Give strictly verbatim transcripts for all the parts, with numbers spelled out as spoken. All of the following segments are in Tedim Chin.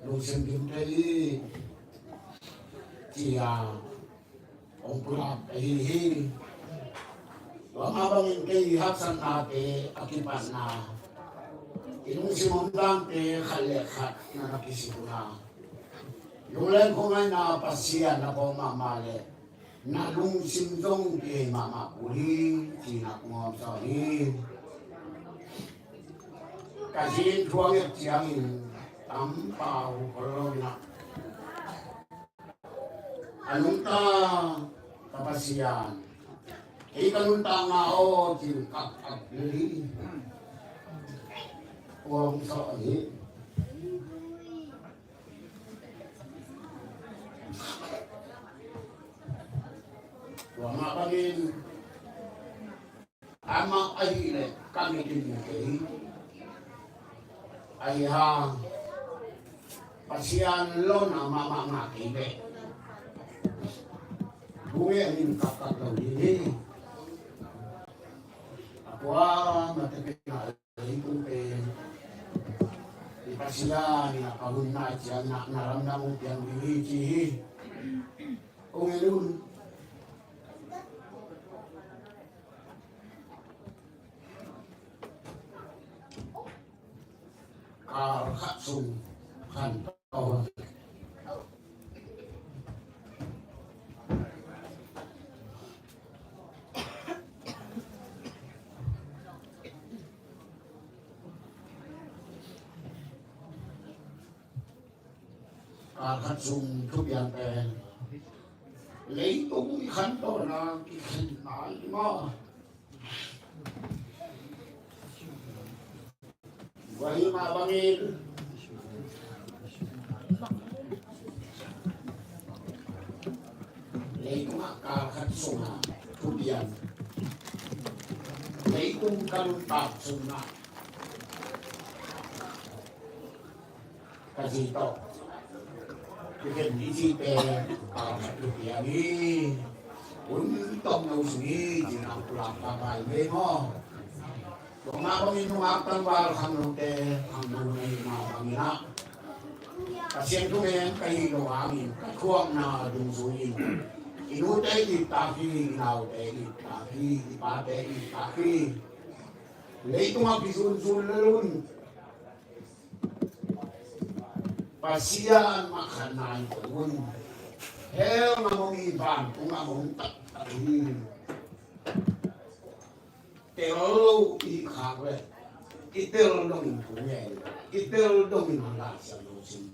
lungsim dim thei hi, ci-a hong pulak ahi hi. Tua mah bangin kei haksatnate a kipatna, i lungsim omdante khat le khat na na kisik uh a, lungleng khuangaihna Pasian na pom mahmah leh na lungsim zong kihei mahmah kul hi, ci-in ah kong hawmsawn hi. Ka zi in thu a nget ciangin tampau khol lo in ah, a nungta ka Pasian, kei ka nuntakna aw, ci-in kap kap lel hi. Kong hawmsawn hi. Tua mah bangin amah ahih leh ka mit in mu kei, ahi hang Pasian lona mahmah ngah kei leh, bu ngen in kap kap lo ding hi. A kuamah teh pen a leitung pen i Pasian in a ka hun nai ciang na, na lamdang uh piang ding hi, ci hi. Kong en un. Kal khat sung khan tawh. Kal khat sung thupiang pen leitung i khantohna kikhenna hi maw? Tua hi mah bangin leitung ah kal khat sungah thupiang, leitung ka nuntak sungah ka zi tawh kikhen i cihte, a, ka thupiang hi. Hun tawh no sung hi, ci-in ah pulak ka pai ve maw? Tua mah bangin nungak tangval khangnote, khangno na hih mah bangin ah, Pasian thungen ka hih loh hangin ka thuakna dungzui-in i nute it tak hi, i naute it tak hi, i pate it tak hi. Leitungah kizunzun lel un. Pasian mah khat na in koih un. Hell ngam om hi, vantung ngam om taktak hi. Tel lo i khak leh, i tel dongin thu ngen, i tel dongin a Lai Siangtho sim.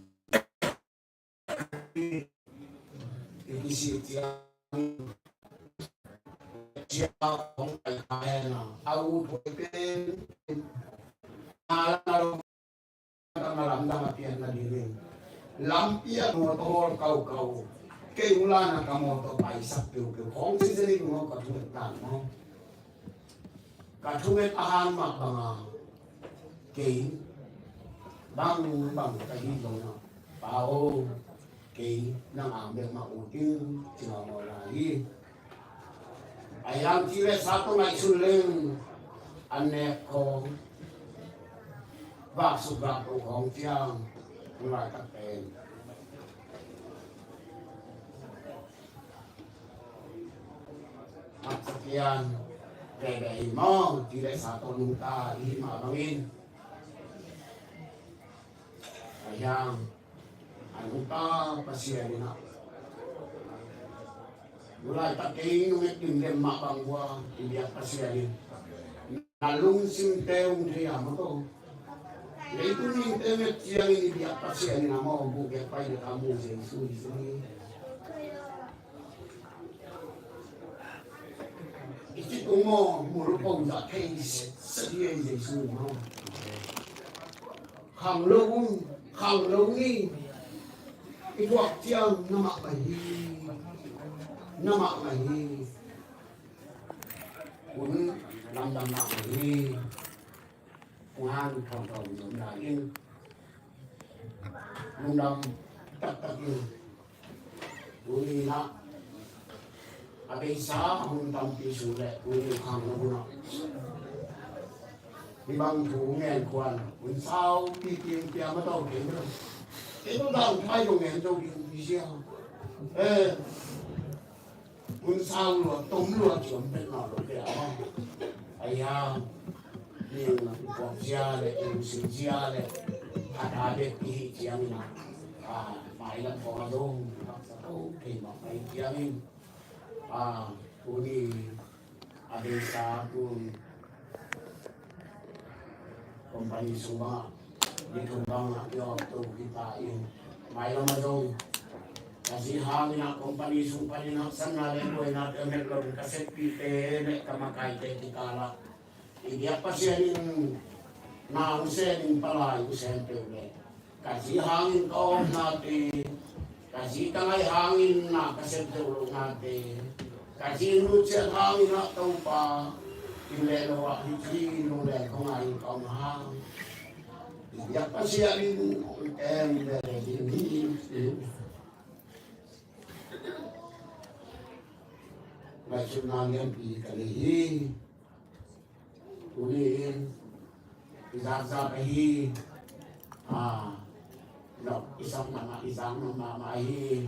I kisih ciang, ciang hong pai kha hen a, a ut huai pen, a la lo, ka lamdang a pian na ding in. Lampi ah mawtaw hawl kaukau, kei hong la na ka mawtaw paisak peupeu, khawng cin cin in hong ka thu tan maw? Ka thunget a hang mah banga kei bang bang ka hih zongin, Pa aw, kei nang ang bek mah ut ing, ci mawkmawk lai hi. Ahi hang ci le sa tawh ngaihsun leng, an nek khawng, vaksuk vaktoh khawng ciang, hong laitak pen Haksa pian veve hi maw, ci le sa tawh nungta i hih mah bangin. Ahi hang a nungta Pasian in ah, tu laitak kei nunget dim lem mah bang uh a, i biak Pasian in na lungsimte hong thei a maw, leitung mite met ciangin i biak Pasian in a maw, buh biak pai dek a mu Jesu hi. I ci tung maw, mul pong zah thei set hi ei Jesu maw. Khang lo un, khang lo ni. I thuak ciang na mah mah hi. Na mah mah hi. Hun lamdang mah mah hi. Kong hanthawn tawh zong lai in, lungdam taktak in. Tuni in ah a beisa hun tampi su leh tuni khang na hun ah, hih bang thu ngen khuan hun sau pipi in pia mah tawh kei mah lo. Kei ko dau pai dong ngen dau ding hi sia. Eh, hun sau lua, tom lua, ciam pek na lo te a. Ai ya, ning kuak sia le, ning sin sia le, a ta bek i hi ciam ina. A, mai lam kong a dong, sa to, kei mak mai ciam in. A, tuni a beisa tun company sung bangah, ni thum bangah i awk to hi ta in, mailam a zong ka zi hangin ah company sung panin haksatna le buaina te met lo in ka seppihte le ka makaite kikal ah i biak Pasian in na hong sem in palai hong sem peuh le ka zi hangin ka awknate, ka zi ka ngaih hangin na ka sep deuh lohnate, ka zi nutsiat hangin ah Topa, in leh lo ah hih zi lungleng kong ah in ka om hang i biak Pasian in hong tem veve ding hi. Ngaihsutna lianpi ka nei hi. Tuni in i zakzak ahi, a, nok i sak mahmah, i zak mahmah ahi.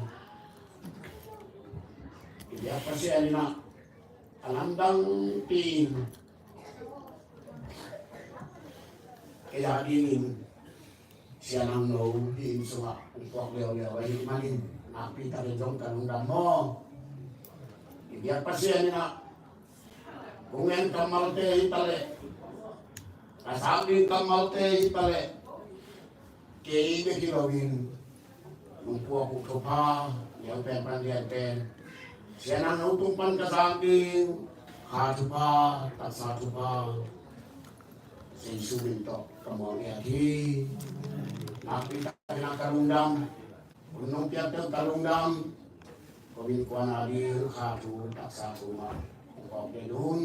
I biak Pasian in ah a lamdang pi in kei a dingin Sia Nang No hih inn sungah hong puak leuleu ahih manin nakpi takin zong ka lungdam maw. I biak Pasian in ah kong en kammalte hi ta leh, ka sak ding kammalte hi ta leh, kei bek hi loin nong puak uh thupha, neu pen pan lian pen Sia Nang No tung pan ka sak ding kha thupha, taksa thupha Jesu min tawh ka muang ngiat hi. Nakpi takin ah ka lungdam. Hun nong piak teng ka lungdam. Ko min kuan a ding kha thu taksa thu mah kong kawk den hun.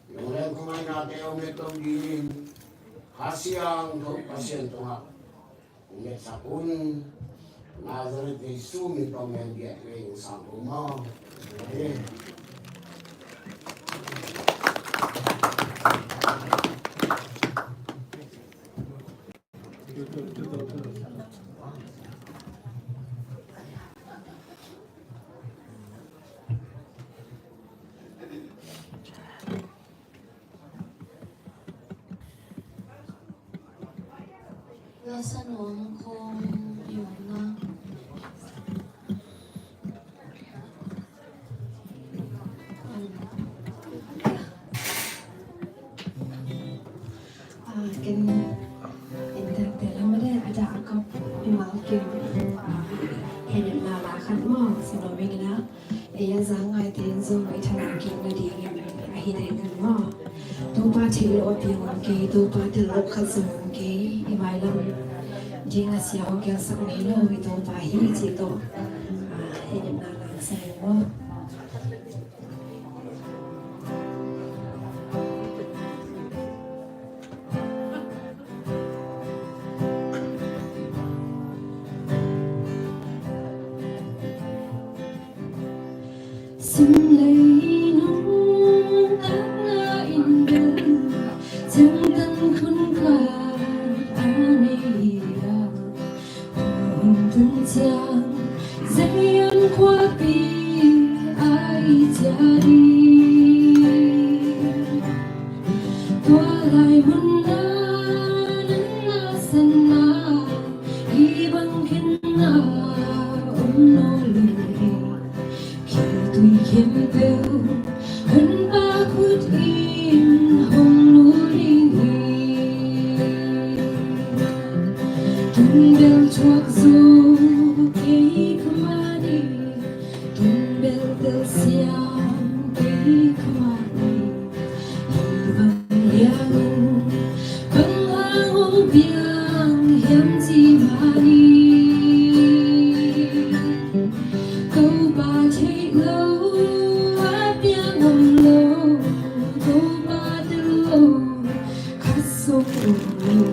Lungleng kong ngaihna te om et tong dingin Kha Siangtho Pasian tungah kong ngetsak un. Nazareth Jesu min tawh ngen giat vei in sang ko maw. Amen. Lasa nuam khawng i om na. Ah, ken inntekte lam a deh a dah a kap mimal kim, ah, hehnemna la khat maw, sim lo ming ina. Ei a zang ngaite in zong i thanak kik nadingin ahi ding in maw. Topa theih loh a piang om kei, Topa tel loh khat zong om kei, i mailam ding a sia hong kiangsak ngei lo i Topa hi cih tawh, ah, hehnemna la sa ding maw. Sim lei nung takna in bel, ciangtan khun khat a nei a. Hun tun ciang Zion khuapi a i ciah ding. Tua lai mun ah nang na sanna i bang khenna om nawn lo hi. Khitui khempeuh Honpa khut in hong nul ding hi. Tun bel thuak zo kei ka mah ding, tun bel telsiam kei ka mah ding. Hih bang liangin bang hang hong piang hiam ci mah ni. Topa theih lo a piang om lo, Topa tel lo khat zong om lo.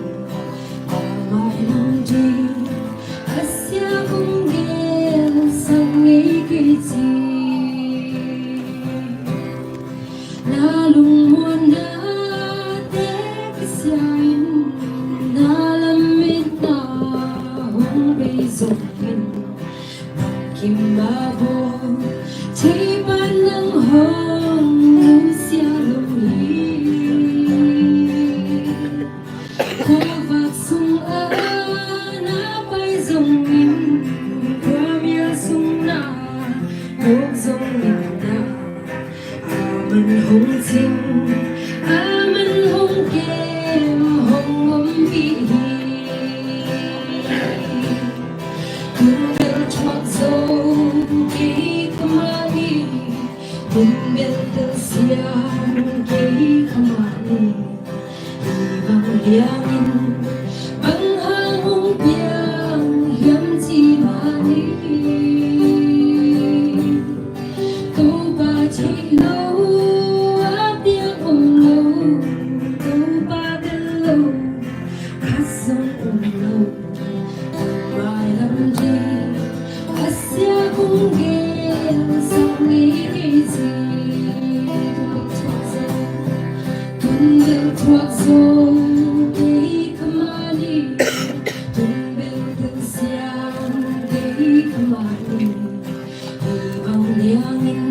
A mailam ding a sia kong gelsak ngei kei ci. Na lungmuanna te ka sia in, na lametna Kim babo, thei pan nang hong nusia lo hi. Khuavak sung a na pai zongin, khuamial sung na nok zongin na, a man hong cing, a man hong kem, hong om hi hi. Tun bel thuak zo kei ka mah hi, tun bel telsiam kei ka mah hi. Hih bang liangin bang hang hong piang hiam ci mah hi. Topa theih lo a piang om lo, Topa tel lo khat zong om lo. Mailam ding a sia kong gelsak ngei kei ci. Tun bel thuak zo kei ka mah hi, tun bel telsiam kei ka mah hi. Hih bang liangin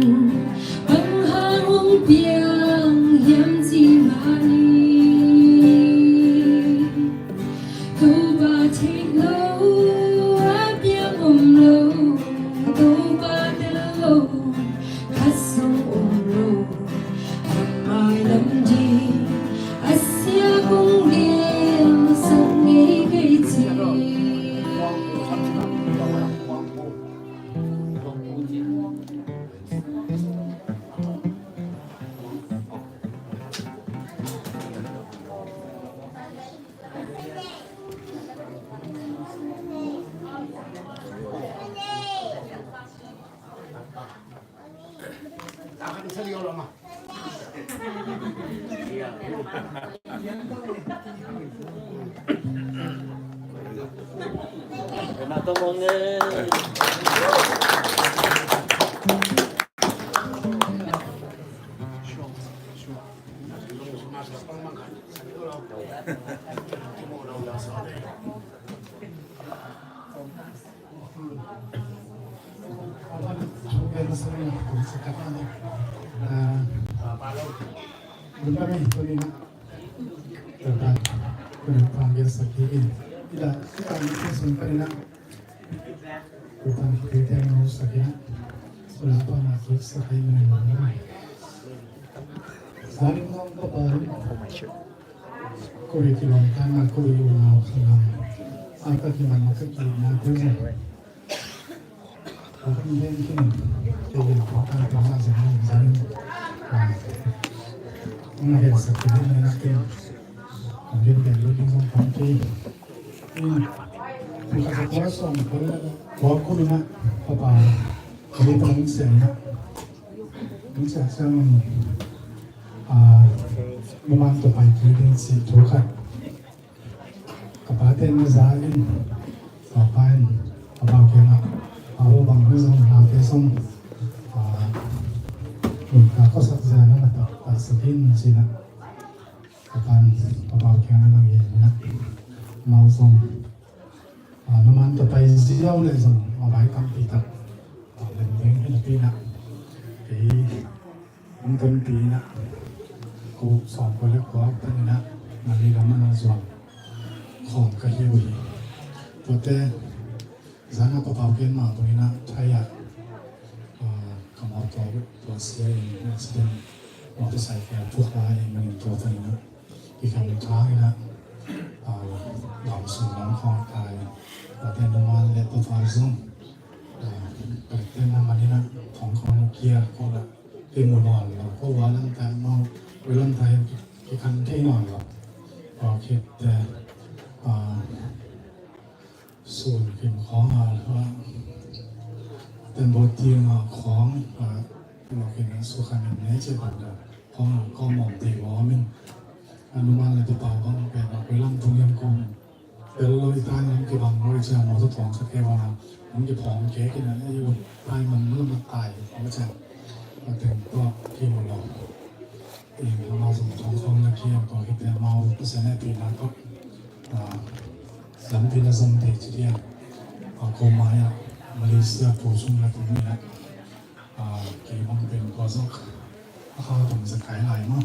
bang hang hong piang hiam ci mah hi. Topa theih lo a piang om lo, Topa tel lo khat zong om lo. Mailam ding a sia kong gelsak ngei kei ci. Ko i kilawmtatna, ko i unau khanam a ka kiman ka kiimna te zong, a ka i hen khin in, kei in ko kan tawh na zong na zong in, a, na hen sak khin in na kin, a gen gen lo ding zong pang kei in, pi ka sa kua sawm kua le kua kul na, papa, kei pang siang na. Tua ciang, ah, numan tawh pai kik ding cih thu khat ka pate na za in, ka pa in ka pau kiangah, "Pa aw, bang hong zong, hate zong, ah, ka khuasak zia na na taktak sak in," ci-in ah, ka pa in ka pau kiangah na ngen in ah, "Amau zong, ah, numan tawh pai ziau leh zong a vai tampi tak, ah, lem ding hi napi-in ah, kei hong tonpih in ah, ko sawmkua le kua panin ah Malay lam ah na zuan khawm ka hi uh hi. Tuate zan ah Pa Pau ken mah bangin ah Thai ah, ah, ka mawtaw tua sia in accident, motorcycle thuak lai manin tua panin ah kikhang thang in ah, ah, lam sung lam khawng tai. Tuate numan le papa zong, ah, ka leten na manin ah thong khawng kia ko la kimu nawn lo, ko va lam tai mau, ko lam tai kikhang thei nawn lo. Tua khit teh, ah, sun kim khawng a, ah, tembaw ting a khawng, ah, lo khin a sukhan in nei ci bang da khawng a, khawng mawm te wa min. A numan le papa bang pen a koi lam tung yam khawng. Pel lo i tai lam kibang lo i ciang mawtaw thawng khat kei bang a, lam kiphawng kei khin a, ei un tai man lam a tai, a ciang a teng tua kimu lo. Eng amau zong thong khawng na kiam ko hi te, amau Pasian hehpihna tawh, ah, lampi na zom thei ci diam. A ko mai ah Malaysia pu sung na timi ah, a, kei bang pen ko zok a kha bang za kai lai maw.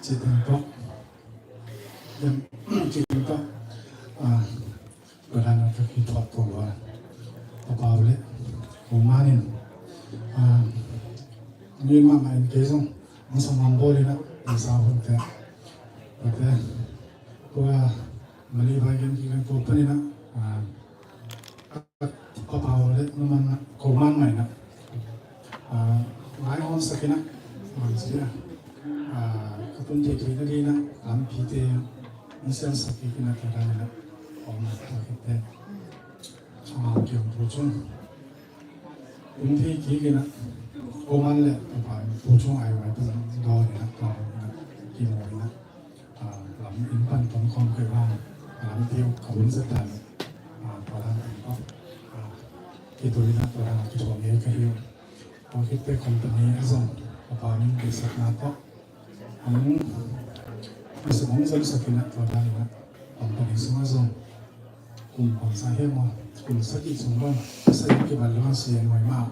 Ci teng tok. Yam ci teng tok. A, ko dan a ka ki thot ko wa. Papa le ko manin. A, ni ma ma in kei zong. Masa mambo le na. Sa hon te. Ko te. Ko a Mali vai gen ki kan ko panin a. A, Papa le numan ko man mai na. A, lai hon sakin a. Man sia. A, ka tun te te na di na. Lampi te. Ni sian sakin a te da na. Om na ta ki te. Sama ki om pu chung. Tun te ki ki na. Ko man le papa pu chung ai vai pu do ni na. Ki mo ni na. A, lam in pan tong khawm kei vang, a, lam tiu ka hun zat dan, a, tua dan in tawh, a, kituina tua dan a kithuam ngei ka hi uh. Tua khit teh company a zong, a pa min deihsakna tawh, a min, a sum hong zon sakin a tua dan in a, company sung a zong, kum bangsa hiam maw, kum sagih sung bang, sagih kibat lo a sia nuai mah,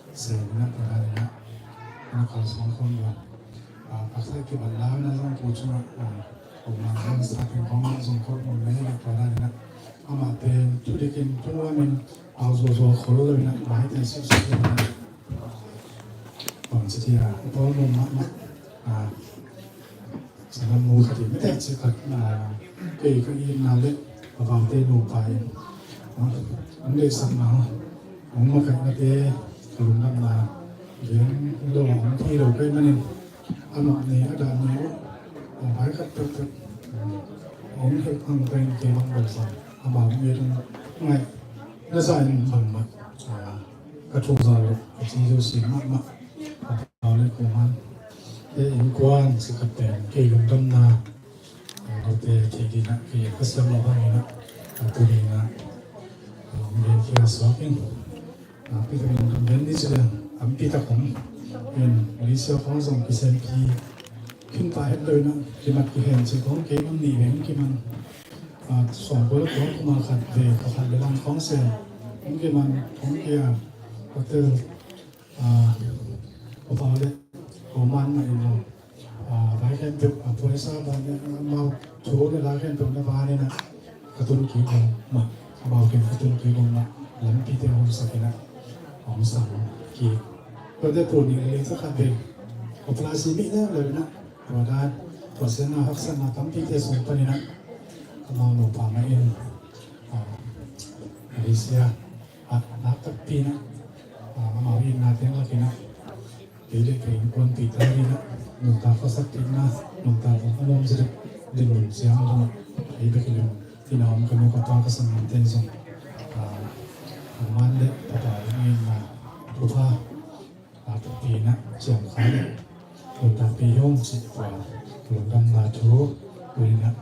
sia nuai na tua dan in a, a na kal sung khawm lo. A, paksa kibat lo na zong ko chung a, a, ko ma zong sa teng khawm zong khawm lo na tua dan in a. Amah pen, thu dikin, thu nuam in, au zua zua khol lo in a, mai teng sik sik lo in a. Bang ci tia, a pawl mum mahmah, a, Sana mu khat in, mite ci khat, a, kei ka itna le, a vaute nupa in, a, an deihsakna, an makaihna te, ka lungdamna, gen lo, an thi lo kei manin, a mak ni, a dan ni, a vai khat pek pek, a hong hek hang pen kei bang bel sa, a mau nge dong ngai, na sa in bang mat, a, ka thuk za lo, ka ci zo sin mahmah. Pau le kuman te innkuan si khat pen kei lungdamna note thei dingin ah kei ka siam lo hangin ah tuni in ah lungdam kei a suak in. Pi tak in lungdam den ding ci leng tampi tak om in, Malaysia khawng zong kisenpi khinta het lo in ah kimat kihen ci khawng kei bang nih veng kiman. Sawmkua le kua kuma khat ve pakhat le lang khawng sen hong kiman hong kia hotel. A, ko pau le ko man mah in lo. A, vai khempeuh, a, puaisa ban le amau thu le la khempeuh na ban in ah ka tun kik lo mah, amau ken ka tun kik lo mah, lampite hong sak in ah hong sang kik. Tuate tul nih le li sa khat ve ko pla si mih le lo in ah tua dan tua siangna haksatna tampite sung pan in ah amau nupa mah in, a, Malaysia ah nak takpi in ah, a, amau itna teng lak in ah kei le kei innkuanpihte in ah nuntak khuasak theihna, nuntak a nuam zia dek dinmun siang dong ah ei bek hi lo in ah om ka nu ka pa ka sanggamte in zong, a, a man le papa in ah thupha a takpi in ah ciam kha le nuntakpih hi hong cih tua lungdamna thu tua in ah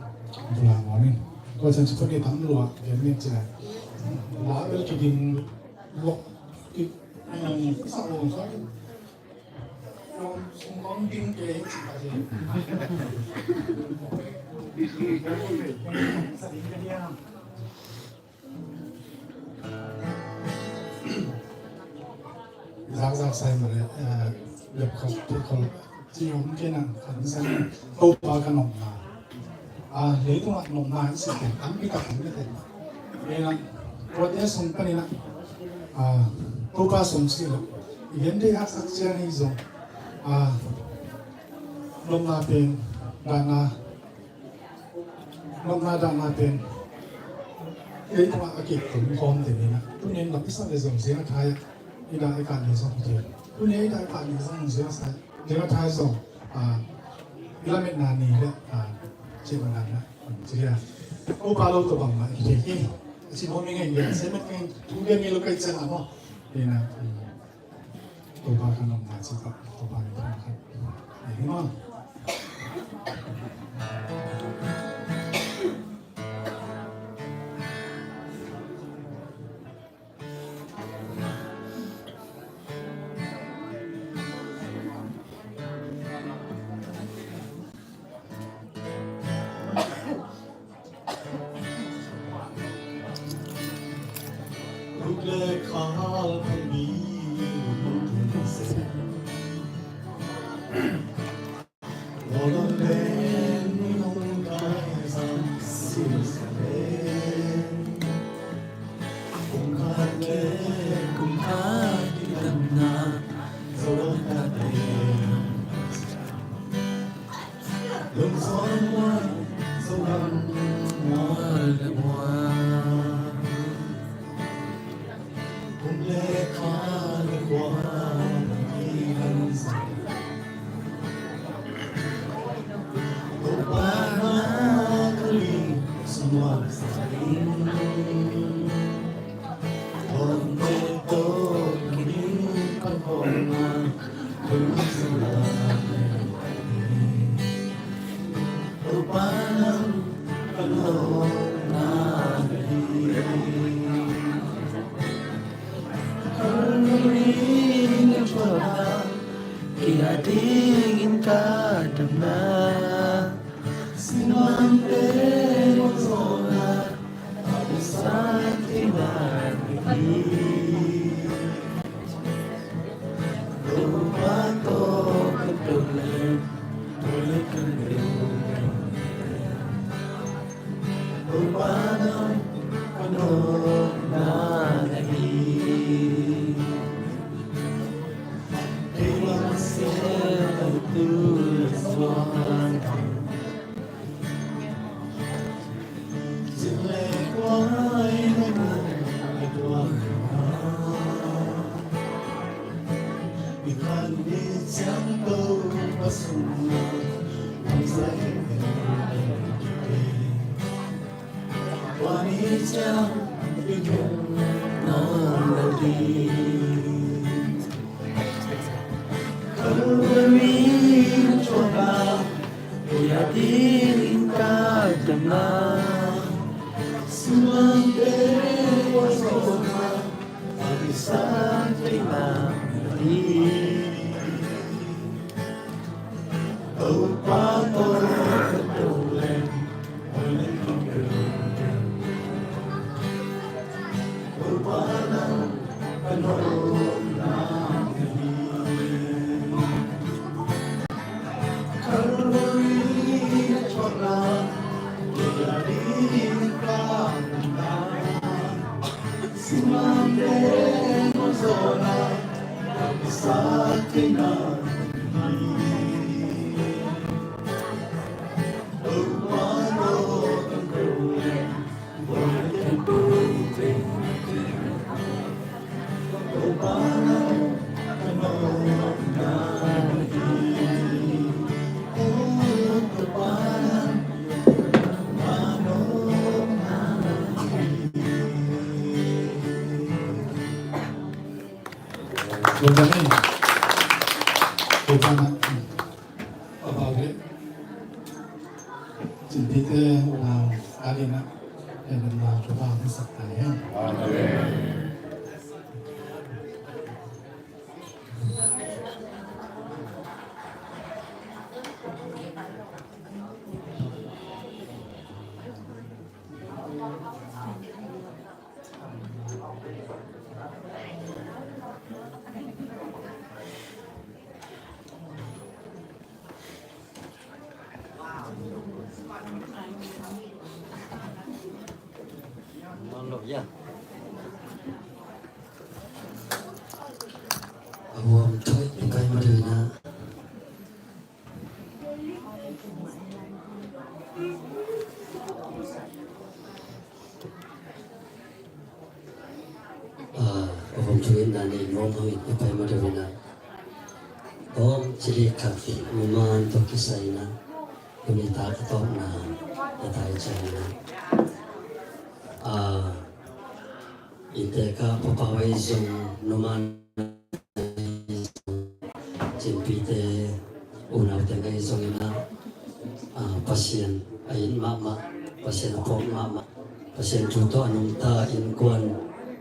bula ngawng in. Tua ciang ci put i tam lua gen ning ci le la bel kiding lok ki, um, sa ong sa. Zakzak sai mah le, eh, lep khol, pit khol, ci om kei na, khan san, Topa ka nopna. Ah, leitungah nopna i si pen, tampi tak om kei te. Kei na, tuate sung panin ah, ah, Topa sung si lo. I gen dei haksak ciang hi zong, ah, nopna pen, dahna, nopna dahna pen kei tungah a kik tung khawm te ni na. Tuni in lam i sak le zong zing a thai ah i dah i kah ni zong hi kei. Tuni in i dah i kah ni zong zing a thai, zing a thai zong, ah, i lametna ni le, ah, ci bang dan na, ci le, ah, Topa lo tawh bangmah hi kei. A ci bawm i ngei ngei, se met keng thu gen ngei lo kai ciang a maw. Ni na, um, Topa ka nopna ci tawh, Topa min thang khat. Amen. Cinpite unau adingin a, en lam lau Topa hong sak ta hen. Amen. A huam thoi i pai ma deuh na. Ah, a huam thoi na nei nuam hangin i pai ma deuh na. Om, cili khat, numan tawh kisai na. Tuni tak a tawpna, a tai ciang na. Ah, innte ka papa wai zong numan Cinpite unaute ngaih zongin ah, ah, Pasian a it mahmah, Pasian a phawk mahmah, Pasian thu tawh a nungta innkuan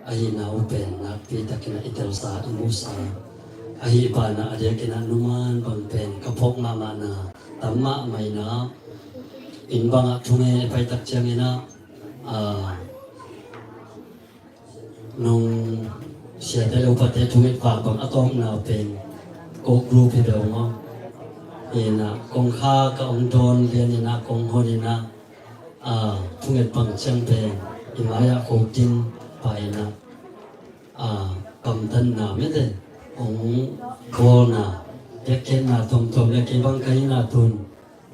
ahihna uh pen nakpi takin ah i telsa i musa. Ahih banah a diakin ah numan bang pen ka phawk mahmahna tam mahmah in ah, inn bangah thungen i pai tak ciangin ah, ah, Nung siate le upate thunget vak bang a tawpna pen ko group hi beuh maw. Inah kong kha ka ong dawn lian inah kong hon inah, a, thunget bang ciang pen i mai-ah ko tin pa inah, a, kamtanna mete ong bawlna biakpiakna tuamtuam le kei bang ka inah tun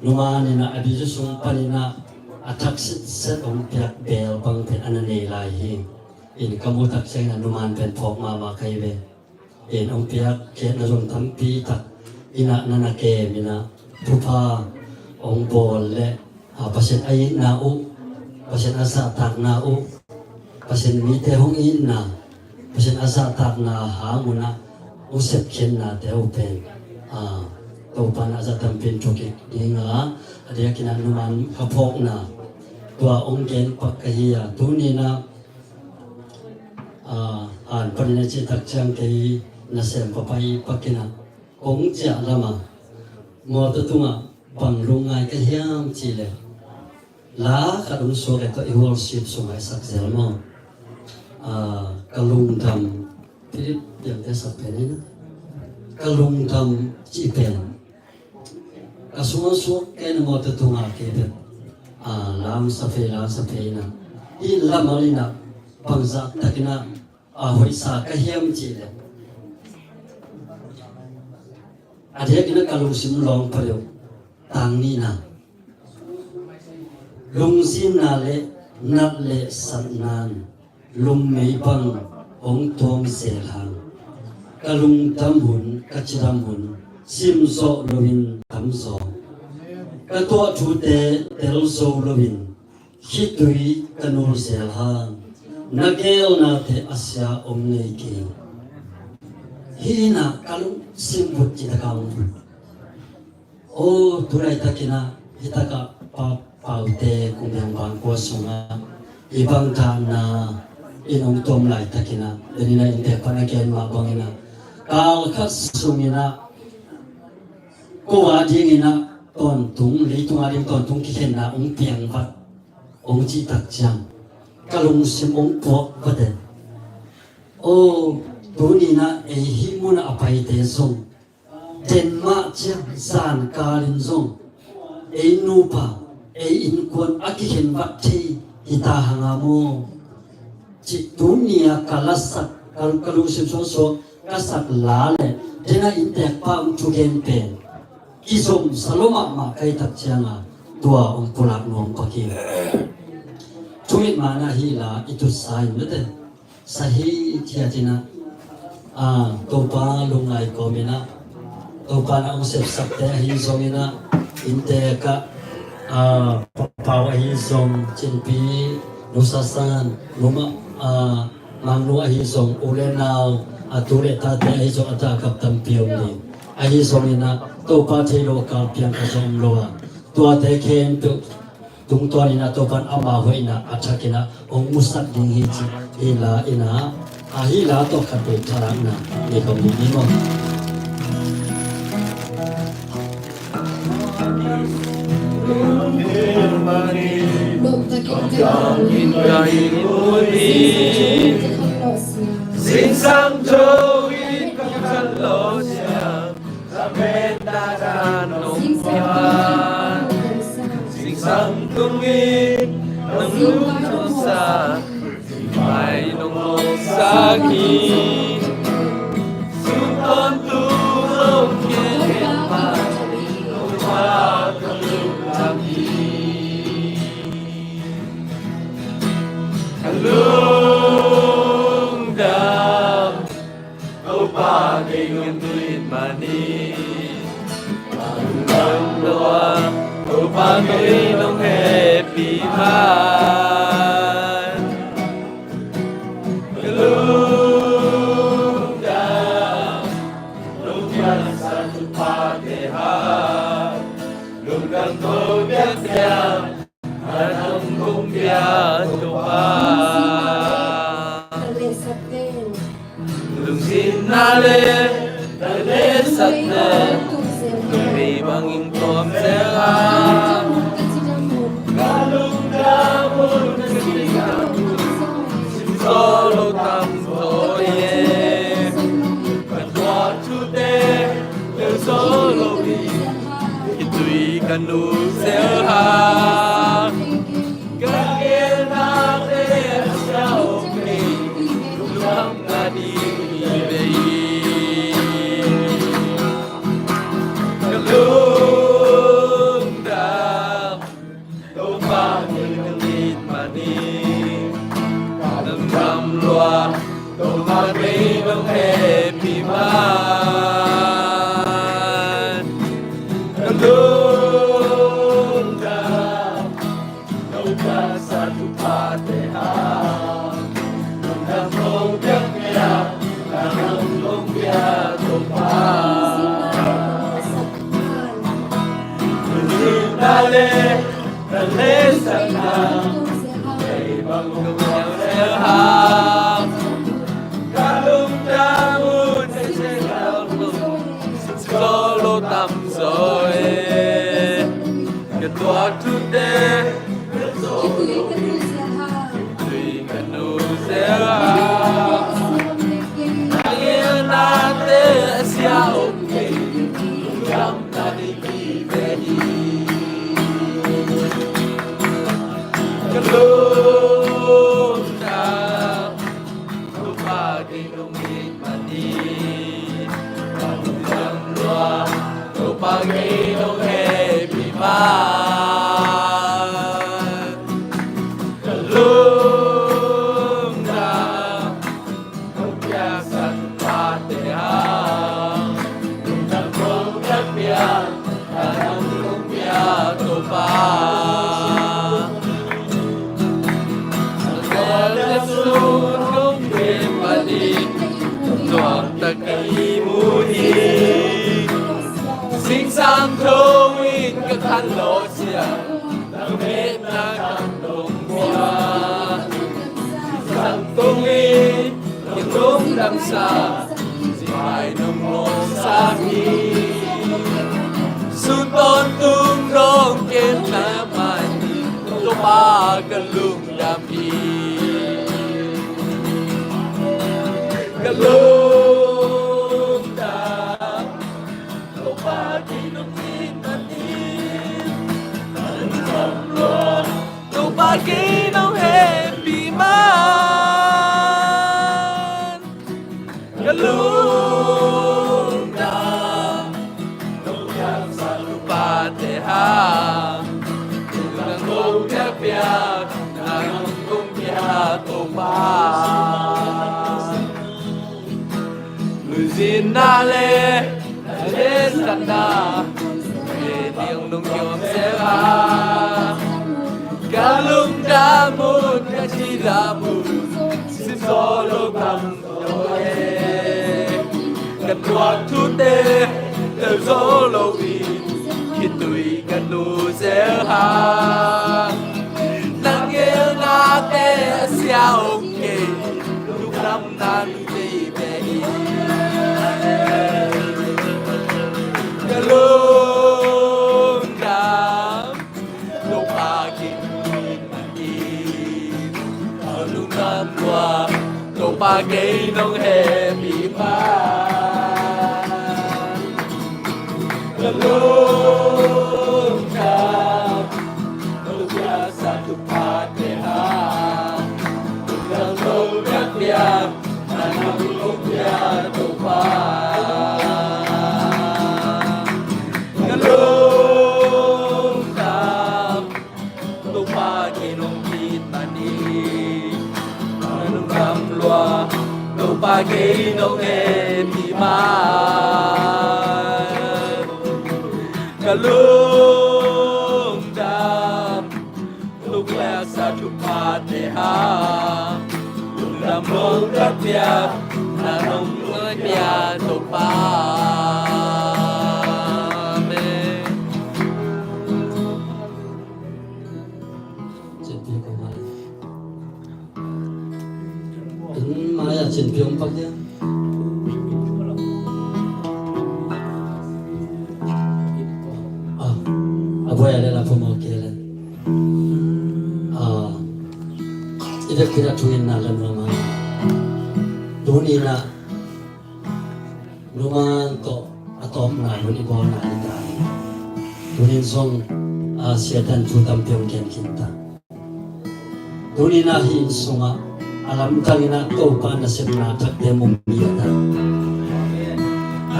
numan inah a bizu sung pan inah a thak sitset ong piak bel bang pen a na nei lai hi. In ka muh tak ciang inah numan pen phawk mahmah ka hi ve. In ong piak khiatna zong tampi tak inah na na kem inah thupha ong bawl le, a, Pasian a itna uh, Pasian a zahtakna uh, Pasian mite hong itna, Pasian a zahtakna hang unah hong sepkhiatnate uh pen, a, Topa na a zah tampi in thukik ding a, a diakinah numan khaphawkna tua ong gen pak ka hi a, tuni inah, a, han panin a cih tak ciang kei nasem papai pakinah kong ciah lamah mawtaw tungah bang lungngai ka hiam cihleh la khat ong suak le tawh i worship sungah i sak zel maw. A, ka lungdam, Philip Piangte sak pen inah ka lungdam cih pen ka sungah suak kei na mawtaw tungah kei bek, a, lamsa phei lamsa phei inah i lamah inah bangzah takinah, a, hoihsa ka hiam cihleh a diakinah ka lungsim lawng pha deuh tang nihna lungzinna le nat le satnan lungmei bang hong tuam zel hang ka lungdam hun ka cidam hun simzawh loin tamzaw ka tuah thute telzo loin khitui ka nul zel hang na gelnate a sia om ngei kei. Hi inah ka lungsim vut citaka om vut. O, tu laitakinah hitakah pa Paute kum biang bang kua sungah i bang dahna in ong tuam laitakinah deninah innte pan a gen mah banginah kal khat sunginah ko a dinginah tawntung, leitung a ding tawntung kikhenna ong piangvat ong cihtak ciang ka lungsim ong puak vate. O, tuninah ei hih munah a paite zong den mah ciang zankalin zong ei nupa ei innkuan a kikhen vat thei hita hanga maw? Cih tunia ka lasak, ka, ka lungsim suaksuak ka sak la le dena inntekpa ong thugen pen kizomsa lo mahmah ka hihtak cianga tua ong pulak nuam pak hi. Thungit mana hih la i tutsa in mete sa hithiat inah, a, Topa lungngai kawm inah Topa na ong sepsakte ahi zong inah inntekah, a, Pau ahi zong Cinpi, Nu Sasan, Nu Ma, a, Mangnu ahi zong u le nau, a tu le tate ahi zong a takap tampi om ding ahi zong inah Topa thei lo a kalpiang khat zong om lo a tuate khempeuh tungtawn inah Topan ama hoihna a thakinah ong musak ding hi ci hi la inah a hi la tawh khat peuh thalakna nei kawm ding hi maw? Singsang tho in ka khan lawh siang Singsang tungin nong lungsa, mai nong lungsa ki. Sun ton tu nong kien pa, nong pa ka lungsa ki. Ka lungdam Topa kei nong tuit manin, ka lungdam lo a, Topa kei nong hehpih man. Ka lungdam, lungdam sa Topa kei ha, lungdam ko biakpiak. Lungsinna le talesakna, mei bangin tuam zel a. Ka lungdam hun ka cidam hun, sim zo lo tam zaw e. Ka tuak thute lel zo lo hi. Khitui ka nusia hang, ka ngeunate a sia om kei, lungdamna ding hi ve hi. Ka lungdam, Topa kei nong it man hi. Ka lungdam lua, Topa kei nong hehpih man. Ka lungdam, Topa sa thuphate hang, lungdam kong piak piak, lungdam kong piak Topa. Lungdam le, na le sa na, kei bang lungdam le ha. Ka lungdam un se se ka lungdam, solo tam zo e. Ka tuak thute, tui ka nusia hang, tui ka nusia hang, ka ngeunate a sia om kei, lungdamna ding hi ve hi. Ka lungdam, Topa kei nong it man hi. Ka lungdam lua, Topa kei nong hehpih man. Ka lungdam, kong piaksa thuphate hang, lungdam kong piak piak, lungdam kong piak Topa. Singsang thong in ka khanlawh sia, na metna ka dong sia. Singsang thong in ka lungdam sa, pai nong mawhsa hi. Sun tawntung dong ken na mai, Topa ka lungdam hi. Ka lungdam, Topa kei nong hehpih man hi. Ka lungdam lua, Topa kei nong hehpih man. Ka lungdam, kong piaksa thuphate hang, lungdam kong piak piak, lungdam kong piak Topa. Lungzinna le, na le satna, e diang nong kiom sia hang, ka lungdam un, ka cidam un, sim zo lo tam zaw e. Ka tuak thute tel zo lo hi, khitui ka nusia hang, na ngeunate a sia om kei, lungdamna ding hi ve hi. Ka lungdam, Topa kei nong hehpih man hi. Ka lungdam lua, Topa kei nong hehpih man. Ka lungdam, kong piaksa thuphate hang, lungdam kong piak piak, lungdam kong piak Topa. Ka lungdam, Topa kei nong it man hi. Ka lungdam lua, Topa kei nong hehpih man. Ka lungdam, kong piaksa thuphate hang, lungdam kong piak piak, lungdam kong piak Topa. Amen. Cin pia ko mai. Kan mai a cin pia om pak ya. Ah, a buai a le la pho mo ke le. Ah, i dek pia thungin na lam lo mai. Tuni-in ah numan tawh a tawpna hun i bawlna hi ta hi. Tuni-in zong, a, Satan thu tampi hong gen khin ta. Tuni-in ah hih inn sungah a lamdangin ah Topa nasepna thakte mu mi a ta.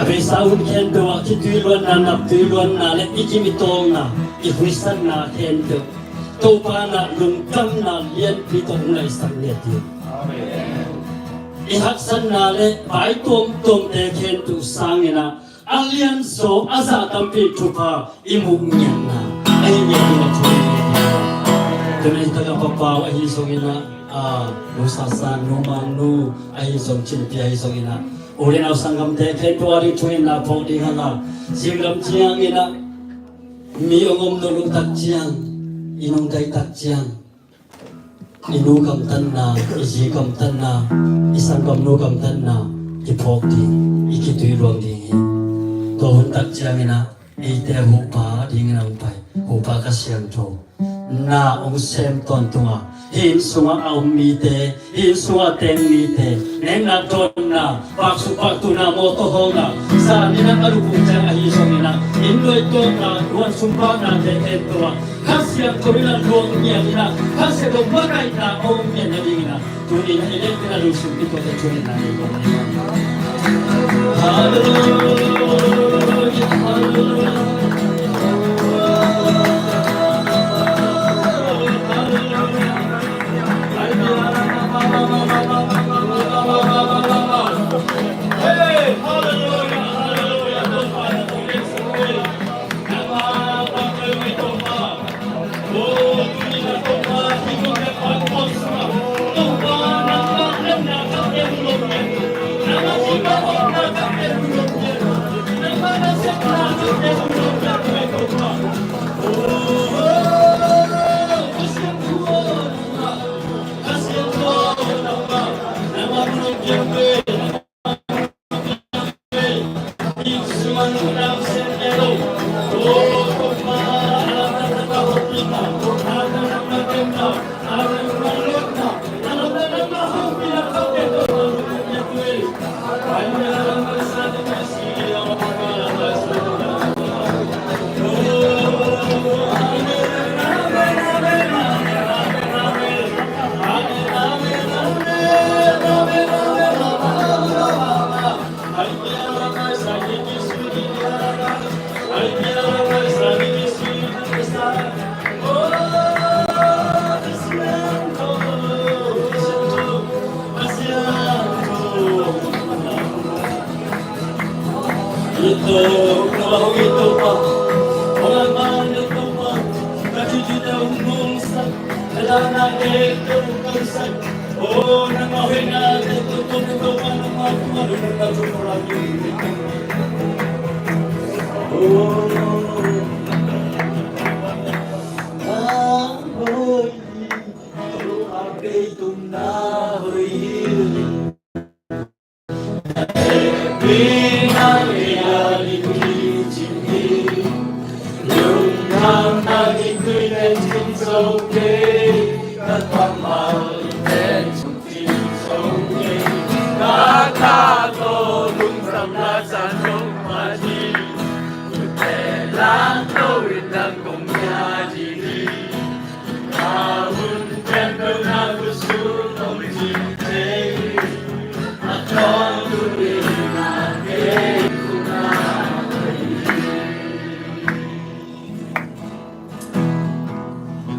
A beisa hun khempeuh ah kituiluanna, naptuiluanna le i kim i tawlna, i huisatna khempeuh Topa in ah lungdamna lianpi tawh hong laisak ni a ti. I haksatna le vai tuamtuamte khempeuh sangin ah a lianzaw a zah tampi thupha i muh ngiatna ahi ngiat ding a thu. Tuna hi takah Pa Pau ahi zongin ah, a, Nu Sa San, Nu Mang Nu ahi zong, Cin Pi ahi zongin ah, u le nau sanggamte khempeuh a ding thu-in na phawk ding hang a, zinglam ciangin ah mi hong om nawn loh tak ciang, i nungdai tak ciang, i nu kamtanna, i zi kamtanna, i sanggamnu kamtanna kiphawk ding, i kituiluang ding hi. Tua hun tak ciangin ah eite huhpa dingin a hong pai Huhpa Kha Siangtho, na hong sem tawntung a, hih inn sungah a om mite, hih inn sungah a teng mite, nekna dawnna, paksuk paktuhna, mawtaw hawlna, zan in ah a lupuk ciang ahi zongin ah, inn nuai tuakna, luan sumpaknate khempeuh ah Kha Siangtho in ah luang ngiat in ah, Kha Siangtho makaihna a om ngiat nadingin ah, tuni-in ah i leh in ah lungsim kituakte thu-in na nei kong ni. Halleluia, halleluia.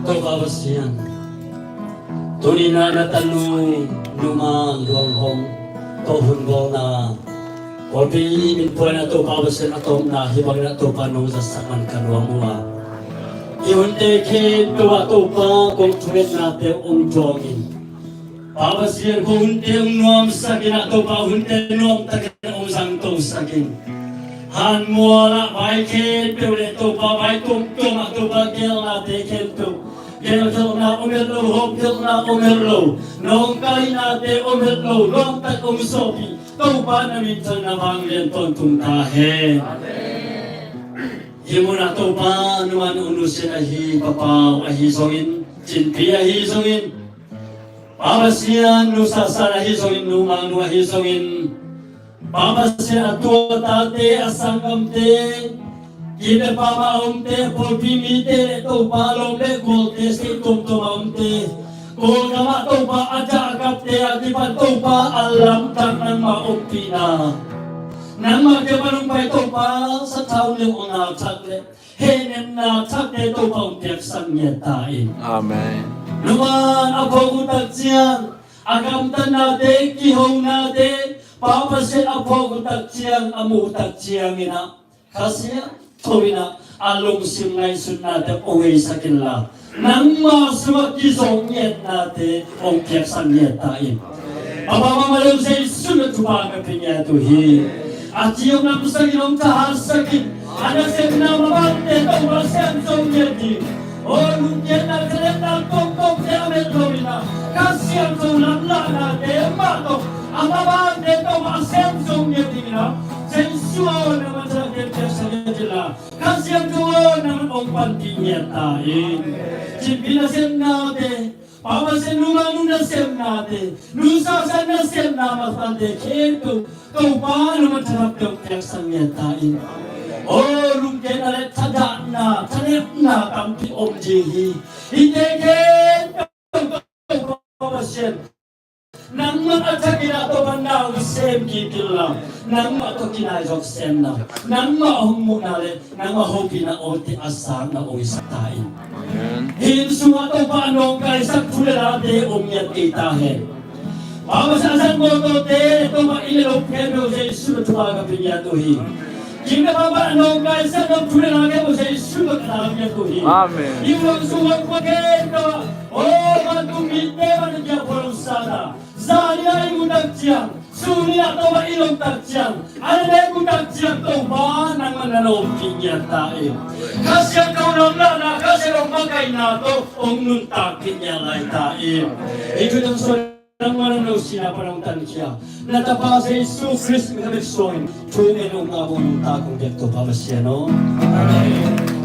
Topa Pasian, tuni-in ah na tanu Nu Mang Luang Hong tawh hun bawlna, pawlpi min puaina Topa Pasian a tawpna hih bangin ah Topa nong zatsak man ka nuam uh a, hih hunte khempeuh ah Topa kong thungetnate hong tuang in, Pa Pasian, ko hunte hong nuamsak in ah Topa, hunte nuamtakin hong zangtosak in. Hanmual ah vai khempeuh le Topa, vai tuamtuam ah Topa, geelnate khempeuh, geelkhelhna om het lo, hawmkhelhna om het lo, nawngkaihnate om het lo, nuamtak hong zawhpih Topa na minthanna vanglian tawntung ta hen. Hih munah Topa, numan hong nusiat ahi Pa Pau ahi zongin, Cin Pi ahi zongin, Pa Pasian, nusa san ahi zongin, numang nu ahi zongin, Pa Pasian, a tu a tate, a sanggamte, kilepa mah a omte, pawlpi mite le Topa, lawm le gualte, state tuamtuam a omte, Kawlgam ah Topa a dah a kapte a kipan Topa a lamdang nangmah ompihna, nangmah kiang pan hong pai Topa, sathau neu a ngal thak le hehnemna thakte Topa hong piaksak ngiat ta in. Amen. Numan a phawk uh tak ciang, a gamtatnate, kihonate, Pa Pasian a phawk uh tak ciang, a muh uh tak ciang in ah, Kha Siangtho in ah, a lungsim ngaihsutnate hong oisak inla, nangmah sungah kizawh ngiatnate hong piaksak ngiat ta in. Papa, mama leu Jesu na thupha ka pia ngiat uh hi. A ci hong namsak in, hong thahatsak in, a nasepna mabangte Topa sem zo ngiat ding. O, lungkiatna, thalepna tawmtawmte a met lo in ah, Kha Siangtho lamlahnate mah tawh a mabangte Topa sem zo ngiat ding in ah, Jesu aw, nangmah thahatnate piaksak ngiat inla, Kha Siangtho aw, nangmah hong panpih ngiat ta in. Cimpi nasepnate, Pa Pasian, numang nu nasepnate, nusa san nasepna mah tawh tate khempeuh Topa nangmah thahatnate hong piaksak ngiat ta in. O, lungkiatna le thadahna, thalepna tampi om ding hi. Hihte khempeuh Topa Pasian, nangmah a thak in ah Topa na hong sem kik inla, nangmah tawh kinai zawk semna, nangmah hong muhna le nangmah hopihna awte a sakna oisak ta in. Amen. Hih inn sungah Topa a nawngkaisak thu le late om ngiat kei ta hen. Pa Pasian, a zat mawtawte Topa, inn le lo khempeuh Jesu na thupha ka pia ngiat uh hi. Kim le papa a nawngkaisak nop thu le la khempeuh Jesu na thupha ka pia ngiat uh hi. Amen. Hih uang sung uang pua khempeuh ah, o, vantung mite mah na kiang phual hong sat a, zan in ah i muh tak ciang, sun in ah Topa i lawm tak ciang, a na nek uh tak ciang Topa nangmah na na ompih ngiat ta in. Kha Siangtho lamlahna, Kha Siangtho makaihna tawh hong nuntakpih ngiat lai ta in. Hih thu tawh suan nangmah na no sihna pan hong tankhia na Tapa Jesu Khrist min tawh bek suangin thu ngen hong na bawng nuntak hong piak Topa Pasian aw. Amen.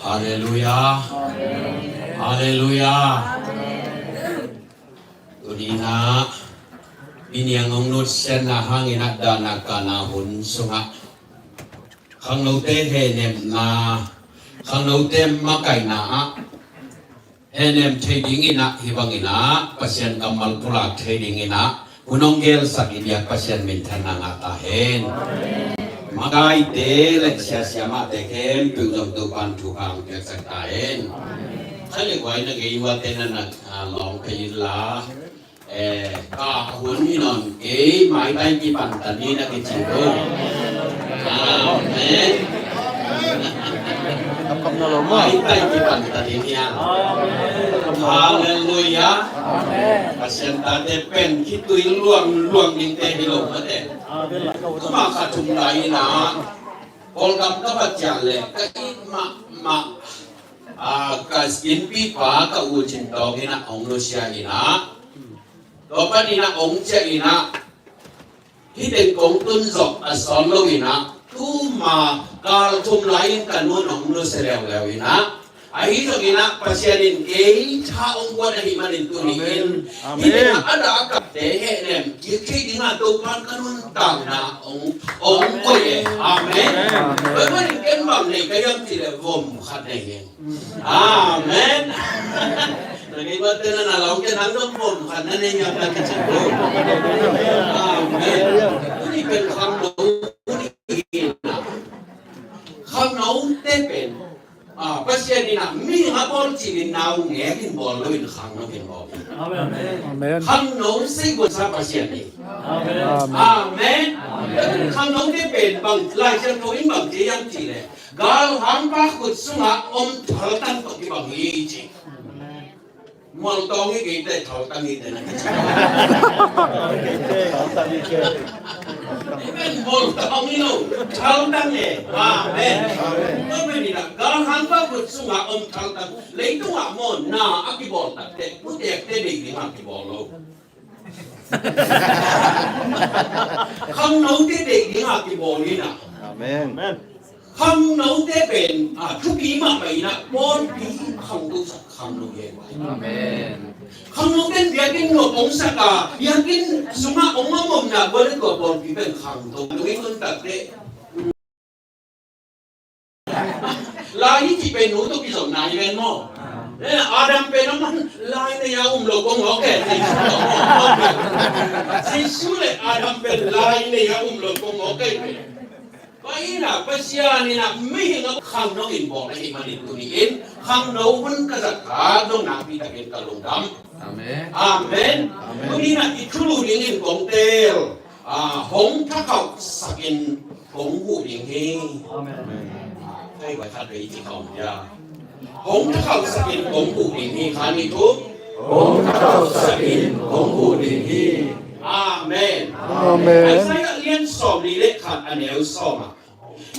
Halleluiah. Halleluiah. Tuni-in ah, mi niang hong nutsiatna hangin ah, dahna kahna hun sungah khangnote hehnemna, khangnote makaihna ah hehnem thei dingin ah, hih bangin ah Pasian kammal pulak thei dingin ah, hun hong gelsak i biak Pasian minthanna ngah ta hen. Makaite le siasia mahte khempeuh zong Topa'n thupha hong piaksak ta hen. Kha le guai na gei uate na na, ah, lawng phei inla. Eh, ka hun hi nawn kei, maitai kipan ta ni na kici ko. Amen. Maitai kipan ta ni nia. Halleluiah. Pasian tate pen khitui luangluang dingte hi lo mate. Tuma kha thum lai-in ah Kawlgam ka va ciah leh ka it mahmah, ah, ka innpi pa ka u Cin Tawng in ah hong nusia in ah, tua panin ah hong ciah in ah, hih teng kong tun zawh a sawt lo in ah, tuma kal thum lai-in ka nu'n hong nusia leuleu in ah, ahi zongin ah Pasian in kei tha hong guan ahih manin tuni-in, amen, hih teng ah a dah a kapte hehnem kik thei ding a Topa'n ka nuntakna hong, hong koih e. Amen. Amen. Tua ahih manin ken bang nei ka hiam cih leh vom khat nei hi. Amen. Na kei mah te na na lau ken hang dong vom khat na nei ngiat na kici ko. Amen. Tuni pen khangno, tuni pen khangno te pen, ah, Pasian in ah mi a bawl cih in nau ngek in bawl lo in khangno in bawl. Amen. Khangno sei guansa Pasian hi. Amen. Amen. Khangno te pen bang Lai Siangtho in bang ci hiam cih leh, galhangpa khut sungah om thaltang tawh kibang hi ci. Mualtawng hi kei teh, thaltang hi teh na kici. Pen bawl tang hi lo, thaltang e. Amen. Amen. Tua pen hi na, galhang va khut sungah om thaltang. Leitungah maw, na a kibawl tak teh, putekte deih dingah kibawl lo. Khangnote deih dingah kibawl hi na. Amen. Khangnote pen, a, thupi mahmah in a, pawlpi khangnosak khangno hi. Amen. Khangnote in biakinn nuam hong sak a, biakinn sungah hong om omna gual in tua pawlpi pen khangno. Tua in hong tak teh. Lai i cih pen nu tawh kizopna hi ven maw? Eh, Adam pen amah lai nei a um lo kong awk e. Jesu le Adam pen lai nei a um lo kong awk e. Tua in a Pasian in a mihing a khangno in bawl ahih manin tuni in khangno hun ka zat kha zong nakpi takin ka lungdam. Amen. Amen. Amen. Tuni in a i thulu dingin kong teel. Ah, hong thakhauhsakin kong huh ding hi. Amen. Hei, vai khat vei ci khawm dia. Hong thakhauhsakin kong huh ding hi. Khan i thu. Hong thakhauhsakin kong huh ding hi. Amen. Amen. Isaiah lian sawm li le khat a neu sawm ah.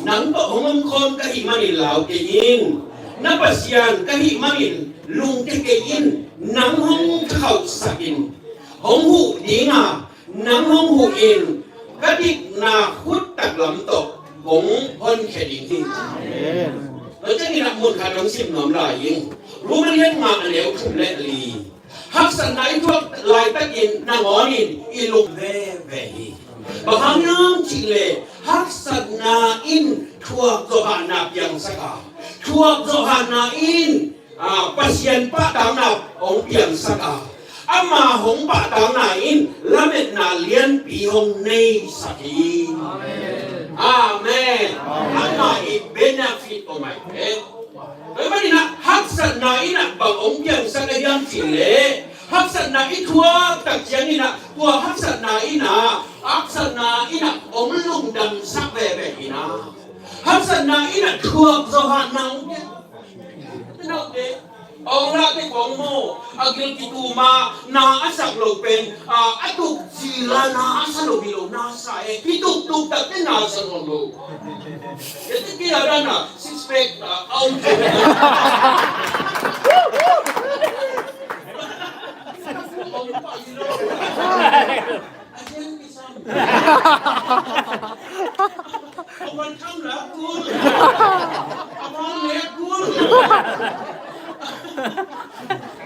Nang tawh hong om khawm ka hih manin lau kei in. Na Pasian ka hih manin lungkia kei in. Nang hong thakhauhsakin hong huh ding a, nang hong huh in, ka dikna khut taklam tawh kong honkhia ding hi. Amen. Tua ciangin a mun khat hong sim nuam lai ing. Roma lian nga a neu thum le li. Haksatna i thuak laitakin nangawnin i lung veve hi. Bang hang hiam cih leh haksatna in thuak zawhahna piangsak a, thuak zawhahna in, ah, Pasian pahtakna hong piangsak a, ama hong pahtakna in lametna lianpi hong neisak hi. Amen. Amen. Ama i benefit om ai pek. Tua ahih manin a haksatna in a bang hong piangsak a hiam cih leh, haksatna i thuak tak ciangin a, tua haksatna in a, haksatna in a hong lungdamsak veve in a, haksatna in a thuak zawhahna hong piang. Hong late kong maw, a gil kitum a na a sak lo pen, a, a tuk zila na a sa lo hi lo, na sa e, kituk tuk tak te na sa lo lo. Ete kia dana six pack, a, a om. Om pa hi lo. A van tham la kul. A van le kul.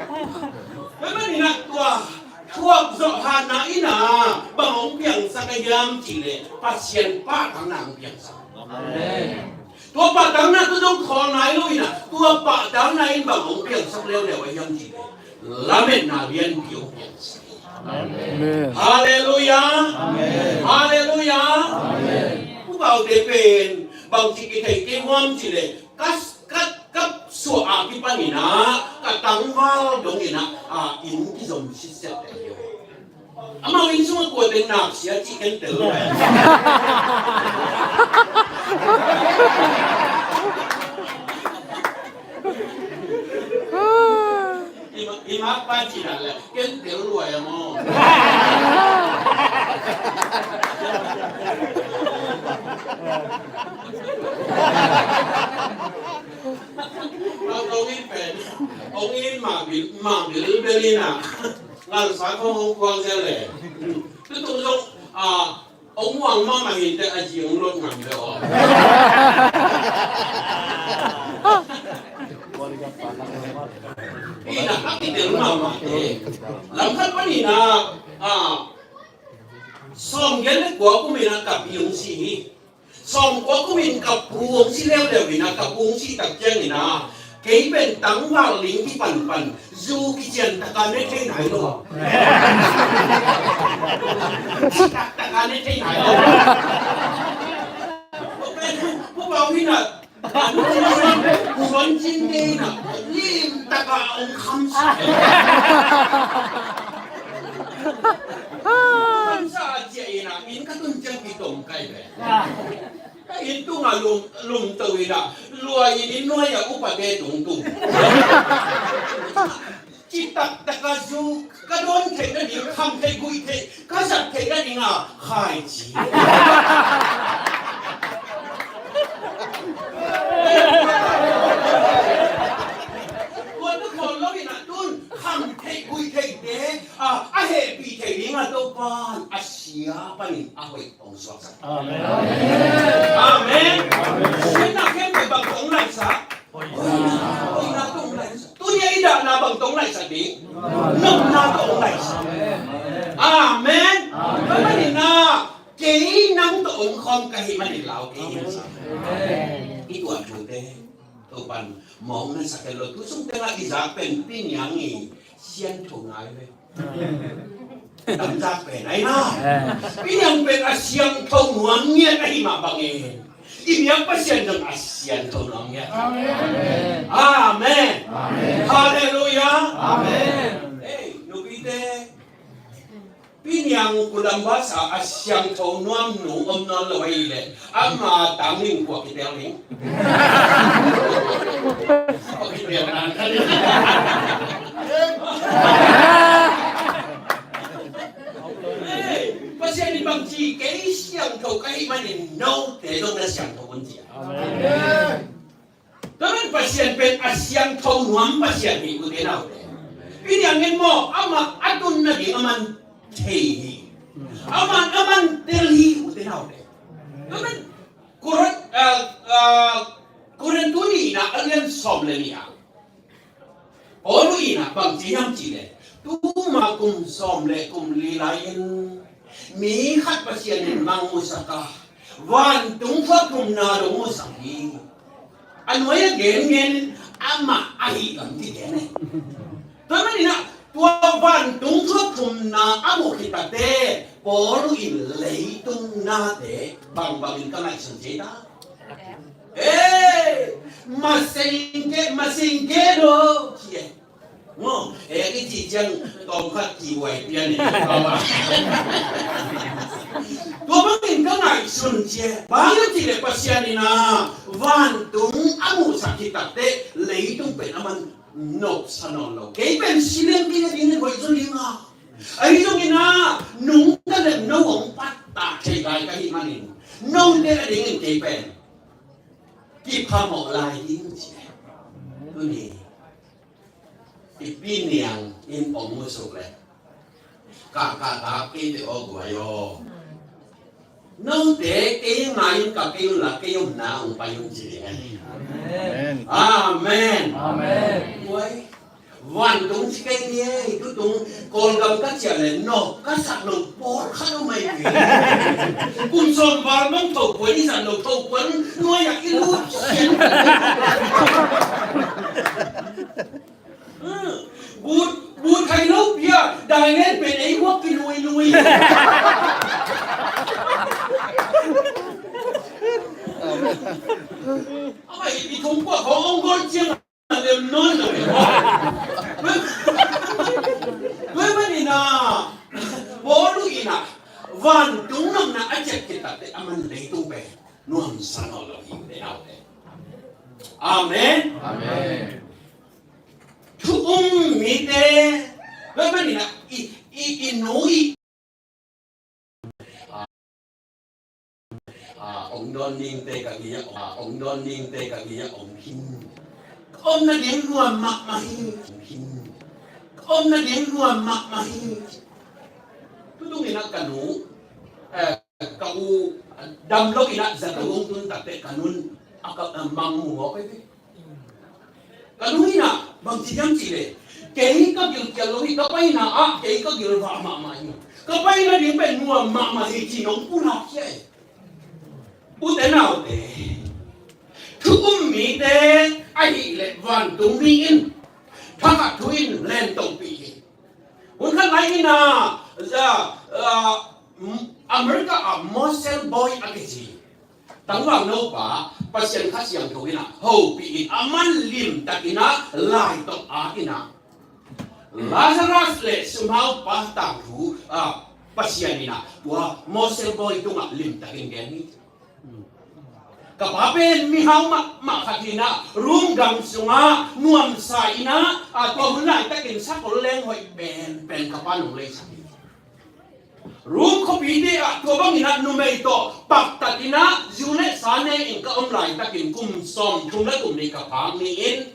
Tua ahih manin a tua thuak zawhahna in a bang hong piangsak a hiam cih leh Pasian pahtakna hong piangsak. Amen. Tua pahtakna tawh zong khawl nai lo in a, tua pahtakna in bang hong piangsak leuleu a hiam cih leh lametna lianpi hong piangsak. Amen. Halleluiah. Amen. Halleluiah. Amen. Upaute pen bangci kithei kei hiam cih leh ka, ka, ka suah a kipan in a, ka tangval dong in a, a inn kizom sitsiat te hi. Amau inn sungah kua teng nak sia cih ken tel lo. I ma, i ma pa cih dan leh ken tel luai a maw. Hong in pen, hong in mah bil, mah bil bel in a. Ngalsa khong hong kuang zel le. Tutung zong, a, hong muang mahmah hi te a zi hong lot ngam le aw. Ina a kitel mahmah te. Lam khat pan ina, a, sawm gen le kua kum ina ka pi hong si hi. Sawmkua kum in ka pu hong si leuleu in a, ka pu hong si tak ciangin a, kei pen tangval ling kipanpan, zu kician taka ne thei nai lo. Ci taktak a ne thei nai lo. Pu pen, pu pau hi na, pu pen cin dei na, lim taka ong kham sa. Kham sa a cia in a, in ka tun ciang ki tom kai ve. Ka inn tungah lum, lum to in a, luai in inn nuai a upate tungtung. ci taktak a zu ka dawn theih nading, kham theih guih theih ka zat theih nading a khaici. Tua na khawl lo in a tun kham theih guih theihte a, a hehpih theih ding a Topan a sia panin a hoih hong suaksak. Amen. Amen. Siatna khempeuh bang tawh hong laihsak? Hoihna. Hoihna tawh hong laihsak. Tuni a i dahna bang tawh hong laihsak ding? Nopna tawh hong laihsak. Amen. Amen. Tua manin ah kei nang tawh om khawm ka hih manin lau kei hi sa. I tuah thute Topan mawng na sak lo. Tu sung tengah i zak pen Pi Niang i siangtho ngai ve. Dam zak pen ai na. Pi Niang pen a siangtho nuam ngiat ahi mah bangin i biak Pasian zong a siangtho nuam ngiat. Amen. Amen. Amen. Halleluia. Amen. Ei, nupite, Pi Niang kudam basa a siangtho nuam nu om nawn lo ahih leh ama tang ning kua kitel ning? Kua kitel nan ka ning. Ei, Pasian in bang ci, kei siangtho ka hih manin note zong na siangtho un ci a. Amen. Tua manin Pasian pen a siangtho nuam Pasian hi, ute naute. Pi Niang in maw, amah a tun nading aman thei hi. Aman, aman tel hi, ute naute. Tua manin Korin, ah, ah, Korin tu nihna a lian sawm le nih ah Paul in ah bang ci hiam cih leh, tuma kum sawm le kum li lai-in mi khat Pasian in mang musak a, vantung thuakthumna dong musak hi. A nuai a gengen amah ahih lam kigen e. Tua manin ah tua vantung thuakthumna a muh khit takte Paul in leitung nate bangbangin ka ngaihsun ci ta. Ei, masengke, masengke do ci e. Maw, eh, i cih ciang tawm khat kibuai pian in kau a. Tua bangin ka ngaihsun ci e. Bang hiam cih leh Pasian in ah vantung a musak khit takte leitung pen aman nopsa nawn lo. Kei pen si leng kei a dingin hoih zaw ding a. Ahi zongin ah nungta leh no hong pattah thei lai ka hih manin note a dingin kei pen kiphamawh lai ding ci e. Tuni i Pi Niang in ong musuk leh, ka, ka, ka, kei te aw guai aw. Note kei ngai un ka kei un la, kei omna ong pai un ci ding ahi. Amen. Amen. Amen. Guai. Vantung ci kei ni ei, tutung Kawlgam ka ciah leh no ka sak lo pawl khat om mai ve. Kum sawm val mong tho puan i zat lo tho puan nuai ah i lut sian. But, but khai lo pia, dai len pen ei huak kinuinui. Amah i thum kuak hong ong gol ciang a lem nawn lo. Tua manin ah Paul in ah vantung nopna a ciah khit takte aman leitung pen nuamsa nawn lo hi, ute naute. Amen. Amen. Thu um mite, tua manin ah i, i, i nu i, a, ong dawn dingte ka gei a, a, ong dawn dingte ka gei a om hin. Ka omna ding nuam mahmah hi. Om hin. Ka omna ding nuam mahmah hi. Tutung in ah ka nu, eh, ka u, dam lo in ah zato ong tun takte ka nun a ka, a mang mu ngawk ei ve. Ka nu in ah bang ci hiam cih leh, kei ka gilkial lo hi, ka paina ah kei ka gilvah mahmah hi. Ka paina ding pen nuam mahmah hi ci nong pulak hi ei. Ute naute, thu um mite ahih leh vantung mi in thakhat thu in lentongpih hi. Hun khat lai in ah, ah, America ah Mossel Boy a kici tangval nupa, Pasian Kha Siangtho in ah hopih in, aman limtakin ah lai tawh at in ah Lazarus le sumhaupa tangthu, ah, Pasian in ah tua Mossel Boy tungah limtakin gen hi. Ka pa pen mihau mahmah khat hi-in ah, Rom gam sungah nuamsa in ah, a, tua hun laitakin sakol leng hoih penpen ka pa nong leisak hi. Rom khuapite ah tua bangin ah numei tawh paktat in ah, zu le sa ne-in ka om laitakin kum sawmthum le kum nih ka phak ni-in,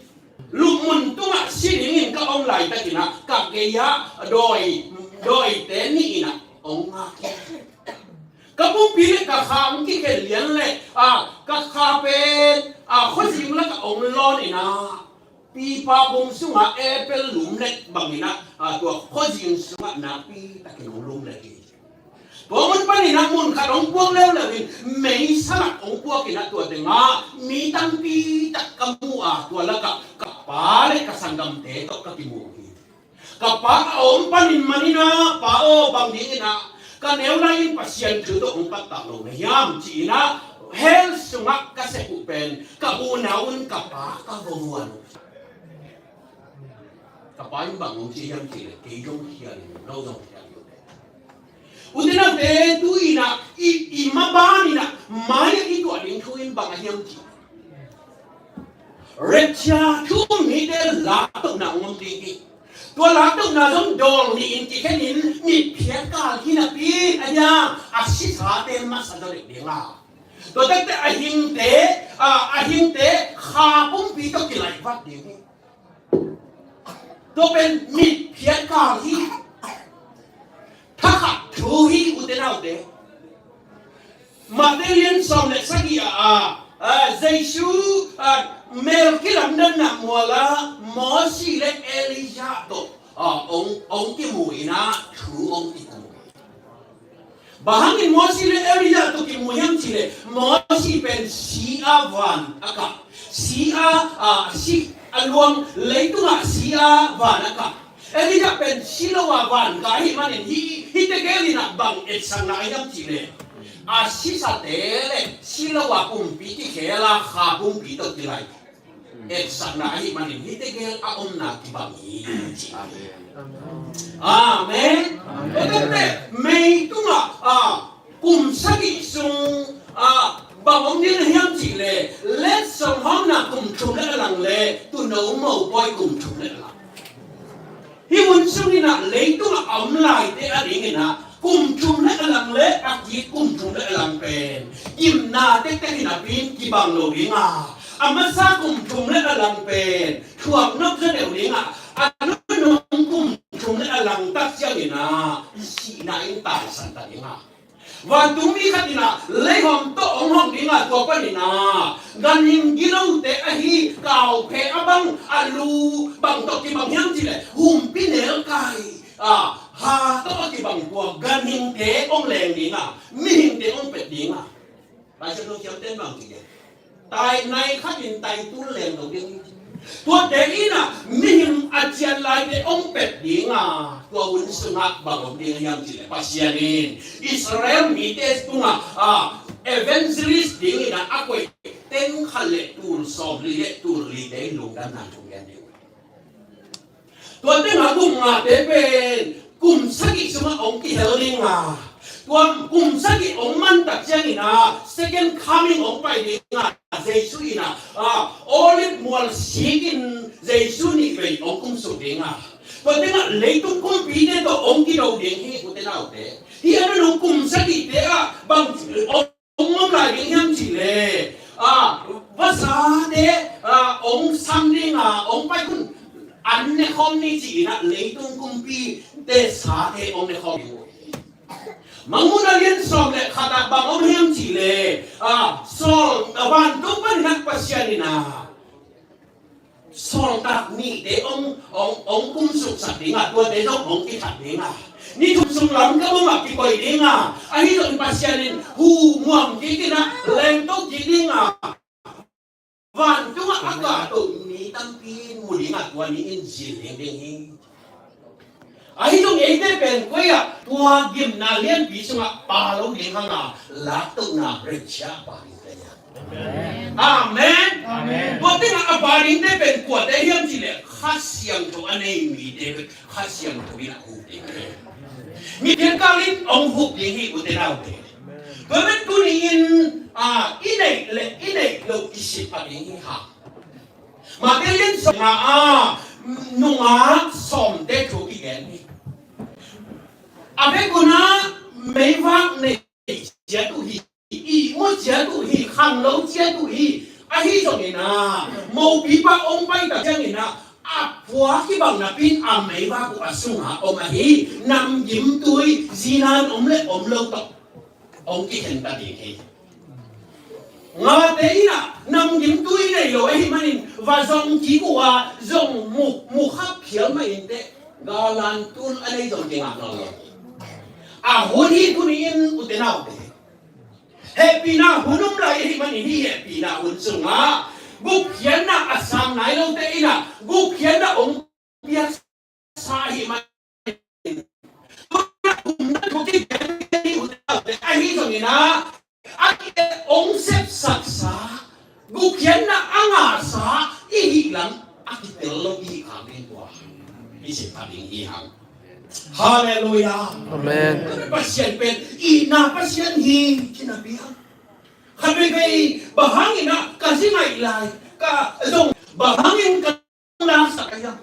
lupmun tungah si dingin ka om laitakin ah, ka gei-ah dawi, dawite nih in ah hong ngak hi. Ka pumpi le ka kha hong kikhen lian leh, a, ka kha pen, a, khuazing lakah hong lawn in ah, pipa bung sungah apple lumlet bangin ah, a, tua khuazing sungah nakpi takin hong lumlet hi. Tua mun panin ah mun khat hong puak leuleu in, meisa lak hong puak in ah, tua tengah mi tampi tak ka mu a, tua lakah ka pa le ka sanggamte tawh ka kimu hi. Ka pa a om panin manin ah, "Pa aw, bang dingin ah ka neu lai-in Pasian thu tawh hong pattah lo na hiam?" ci-in ah, hell sungah ka sep uh pen, ka unau un ka pa ka va vuan uh. Ka pa in bang hong ci hiam cih leh, "Kei zong hial ing, no zong hial ing." U te nau te, tu-in ah i, i maban in ah mai-ah i tuah ding thu in bang a hiam cih leh, rapture thu mite laktohna hong om ding hi. Tua laktohna zong dawl nih in kikhen in, mitphiat kal hi napi, a diang, a sisate masa zaw dek ding a, tua takte a hingte, a, a hingte kha pumpi tawh kilaih vat ding hi. Tua pen mitphiat kal hi. Thakhat thu hi, u te nau te. Matthai lian sawm le sagih ah, a, a, Jesu, a, mel kilamdanna mual ah Mosi le Elijah tawh, a, hong, hong kimu in ah, thu hong kimu. Bang hangin Mosi le Elijah tawh kimu hiam cih leh, Mosi pen si a van a kah, si a, a, si a luang, leitungah si a van a kah. Elijah pen si lo a van kah ahih manin, hih, hih tegel in ah bang etsakna a hiam cih leh, a sisate le si lo a pumpi kikhel a, kha pumpi tawh kilaih etsakna ahih manin, hih tegel a omna kibang hi, ci. Amen. Amen. Amen. Tua tawh teh, meitungah, a, kum sagih sung, a, bang om ding hiam cih leh, letsong hawmna kum thum le a lang le, tuuno mopawi kum thum le a lang. Hih hun sungin ah leitungah a om laite a dingin ah, kum thum le a lang le a kik kum thum le a lang pen gimna tektek hi napi-in kibang lo ding a, a masa kum thum le a lang pen thuak nop zaw deuh ding a, a nunung kum thum le a lang tak ciangin ah sihna in taisan ta ding a, vantung mi khat in ah leihawm tawh hong hawm ding a, tua panin ah ganhing gilote ahi kauphe a bang, a lu bang tawh kibang hiam cih leh, humpinelkai, a, ha tawh a kibang tua ganhingte hong leng ding a, mihingte hong pet ding a. Laisiangtho Thiamte in bang ci hiam? Tai nai khat in tai tul leng lo ding hi. Tuate in ah mihing a cian laite hong pet ding a, tua hun sungah bang om ding hiam cih leh, Pasian in Israel mite tungah, a, evangelist dingin ah a koih teng khat le tul sawmli le tul lite in lungdamna thu gen ding. Tua tengah kum ngate pen kum sagih sungah hong kihel ding a, tua kum sagih hong man tak ciangin ah second coming hong pai ding a, Jesu in ah, a, Olive mual sikin Jesu nih vei hong kumsuk ding a, tua tengah leitung kumpite tawh hong kido ding hi, u te nau te. Hih a nunung kum sagihte ah bang hong om lai ding hiam cih leh, a, vasate, a, hong sam ding a, hong pai hun an ne khawm ni ci-in ah leitung kumpite sate hong ne khawm ding uh hi. Mangmuhna lian sawm le khat ah bang om hiam cih leh, a, sawl, a, vantung panin ah Pasian in ah sawltak nihte hong, hong, hong kumsuksak ding a, tuate zong hong kithat ding a, ni thum sung Lamka bung ah kikoih ding a, ahi zongin Pasian in hu muam kik in ah lengto kik ding a, vantungah a kahto mi tampi in mu ding a, tua ni in zin ding ding hi. Ahi zong eite pen koi ah tua gimna lianpi sungah pha lo ding hang a, laktohna rapture pha ding pen hi. Amen. Amen. Tua tengah a pha dingte pen kuate hiam cih leh Kha Siangtho a nei mite pen Kha Siangtho in a huh ding hi. Mithiang kal in hong huh ding hi, u te nau te. Tua man tuni-in, ah, i neih le i neih loh i sip a ding hi hang. Matthai lian sawm nga ah nungak sawmte thu kigen hi. A bek un ah meivak nei ciat uh hi, ihmu ciat uh hi, khanglo ciat uh hi. Ahi zongin ah mopipa hong pai tak ciangin ah a puak hi bang napi-in a meivak uh a sungah om ahi. Namgimtui zinan om le om lo tawh hong kikhen ta ding hi. Ngate in ah namgimtui nei lo ahih manin va zong kik uh a zong mu, mu khap khial mah inteh, galan tul a nei zong kingak nawn lo. A hun hi tuni-in ute naute, hehpihna hun om lai ahih manin hih hehpihna hun sungah gupkhiatna a sang nai lote in ah gupkhiatna hong piaksa ahih manin, ahi zongin ah a kite hong sepsaksa, gupkhiatna a ngahsa i hih lam a kitel lo i hih kha pen tua i sep pha ding hi hang. Halleluiah. Amen. Pasian pen itna Pasian hi, kinapi hang. Khat veivei bang hangin ah ka zi ngaih lai, ka zong bang hangin ka laksak ka hiam?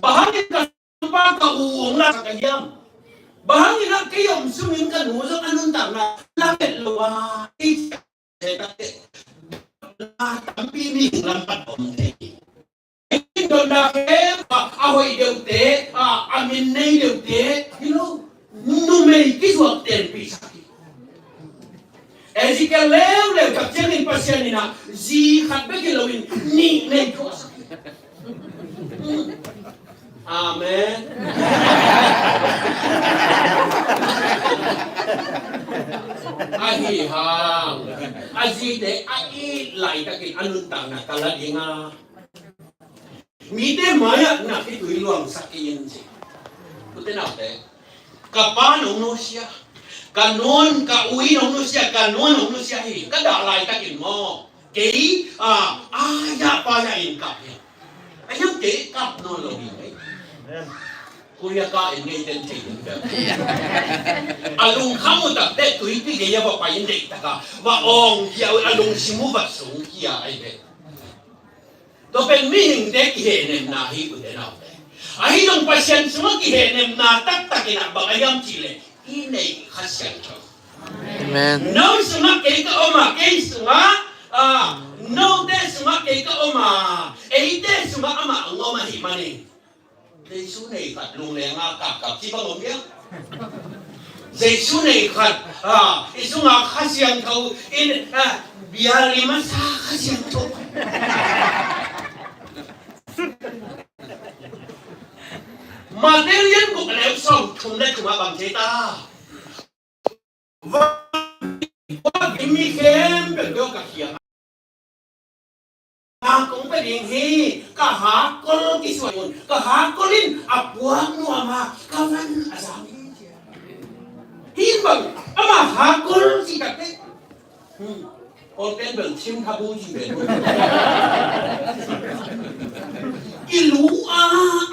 Bang hangin ka pa ka u hong laksak ka hiam? Bang hangin ah kei om sungin ka nu zong a nuntakna lamet lo a, i tampi mihing lam pan om thei. Dotna khempeuh a hoih deuhte, a, a min nei deuhte hi lo. Numei kizuak tenpihsak hi. Ezekiel leuleu tak ciangin Pasian in ah zi khat bek hi loin nih nei thuaksak hi. Amen. Ahi hang a zite a it laitakin a nuntakna ka la ding a, mite mai-ah na kitui luangsak in ci. Ute naute, ka pa nong nusia, ka nu'n ka u in nong nusia, ka nu'n nong nusia hi, ka dah laitakin maw, kei a, a ya pa ya in kap hi. A hiam kei kap nawn lo hi mai. Korea ka en ngei ten thei ding. A lungkham uh tak teh tuipi gei a va pai in deih tak a va awng khia uh, a lungsim uh va sung khia ahi ve. Tua pen mihingte kihehnemna hi, ute naute. Ahi zong Pasian sungah kihehnemna taktak in ah bang a hiam cih leh i neih Kha Siangtho. Amen. No sungah kei ka om a, kei sungah, ah, note sungah kei ka om a, eite sungah amah hong om ahih manin Jesu nei khat lungleng a kapkap ci bang om hiam? Jesu nei khat, ah, i sungah Kha Siangtho in, ah, bial i masa Kha Siangtho. Matthai lian guk a neu sawmthum le thum ah bang ci ta? Van, van mi khempeuh tawh ka kiang ah kong pia ding hi. Ka hakkol kisuai un, ka hakkol in a puak nuam a, ka van a zang hi. Hih bang ama hakkol ci tak teh, hmm, Kawlten bel thim thabu ci pen. I lu a,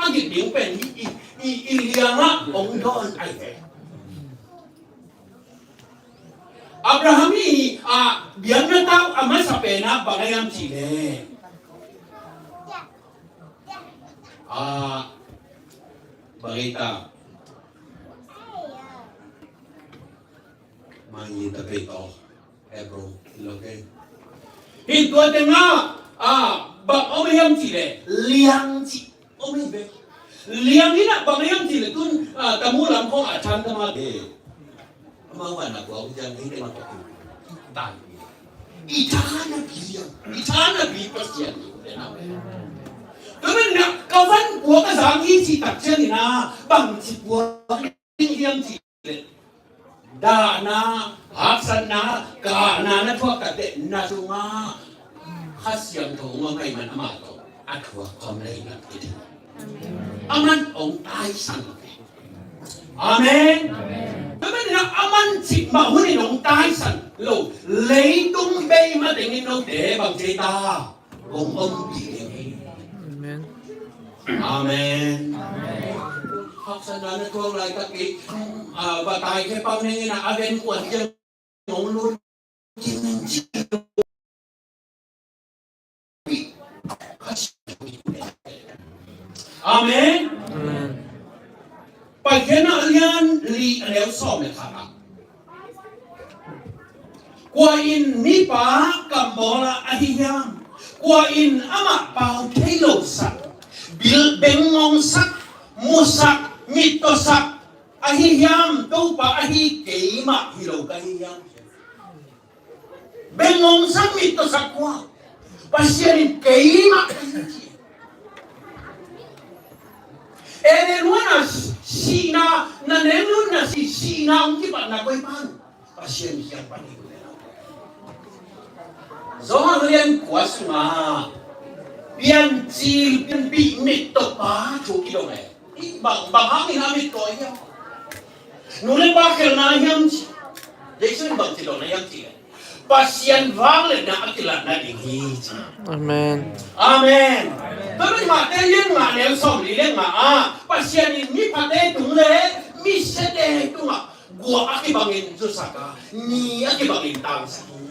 a gik ding pen i, i, i, i liang ah hong dawn ai ve. Abraham i, a, biakna tau a masa pen ah bang a hiam cih leh, a, bang a hi ta, mangin ta pei tawh Hebron lo ke. Hi tua teng ah, a, bang om a hiam cih leh liang cih om hi ve. Liang in ah bang a hiam cih leh tun, a, tamu lam khong a than tama te. Amau van a kua u jang hi te ma kua u. Tan. I than a pi liang. I than a pi Pasian ni u te na. Tua manin ah ka van kua ka zang hi cih tak ciangin ah bang ci kua ding hiam cih leh, dahna, haksatna, kahna na thuak tak teh na sungah Kha Siangtho hong om ahih man amah tawh a thuak khawm lei nak hi ding. Aman hong taisan lo hi. Amen. Tua manin ah aman cih mah hunin hong taisan lo, leitung bei matengin note bang ci ta? Hong ompih ding hi. Amen. Amen. Haksatna na thuak laitak i, a, va tai khe pang nengin a, a ven kuan ciang hong lut. Amen. Amen. Paikhiatna a lian li a neu sawm le khat ah, kua in mipa kambawl ah ahi hiam? Kua in amah pau thei lo sak, bil bengngong sak, musak, mittawsak ahi hiam? Topa ahi keimah hi lo ka hi hiam? Bengngong sak, mittawsak kua? Pasian in keimah ka hi ci. Eden huan ah sihna, na nenlutna si, sihna hong kipatna koi pan? Pasian kiang pan hi. Johan lian kua sungah piancil, pianpih, mittawpa thu kidong e. Bang, bang hangin a mittaw hiam? Nu le pa khelhna hiam ci? Jesu in bang ci dong na hiam ci? Pasian vangliatna a kilatna ding hi ci. Amen. Amen. Tua pen Mate lian nga neu sawm li le nga ah, Pasian in miphate tung le misiate tungah gua a kibangin zusak a, ni a kibangin tangsak hi.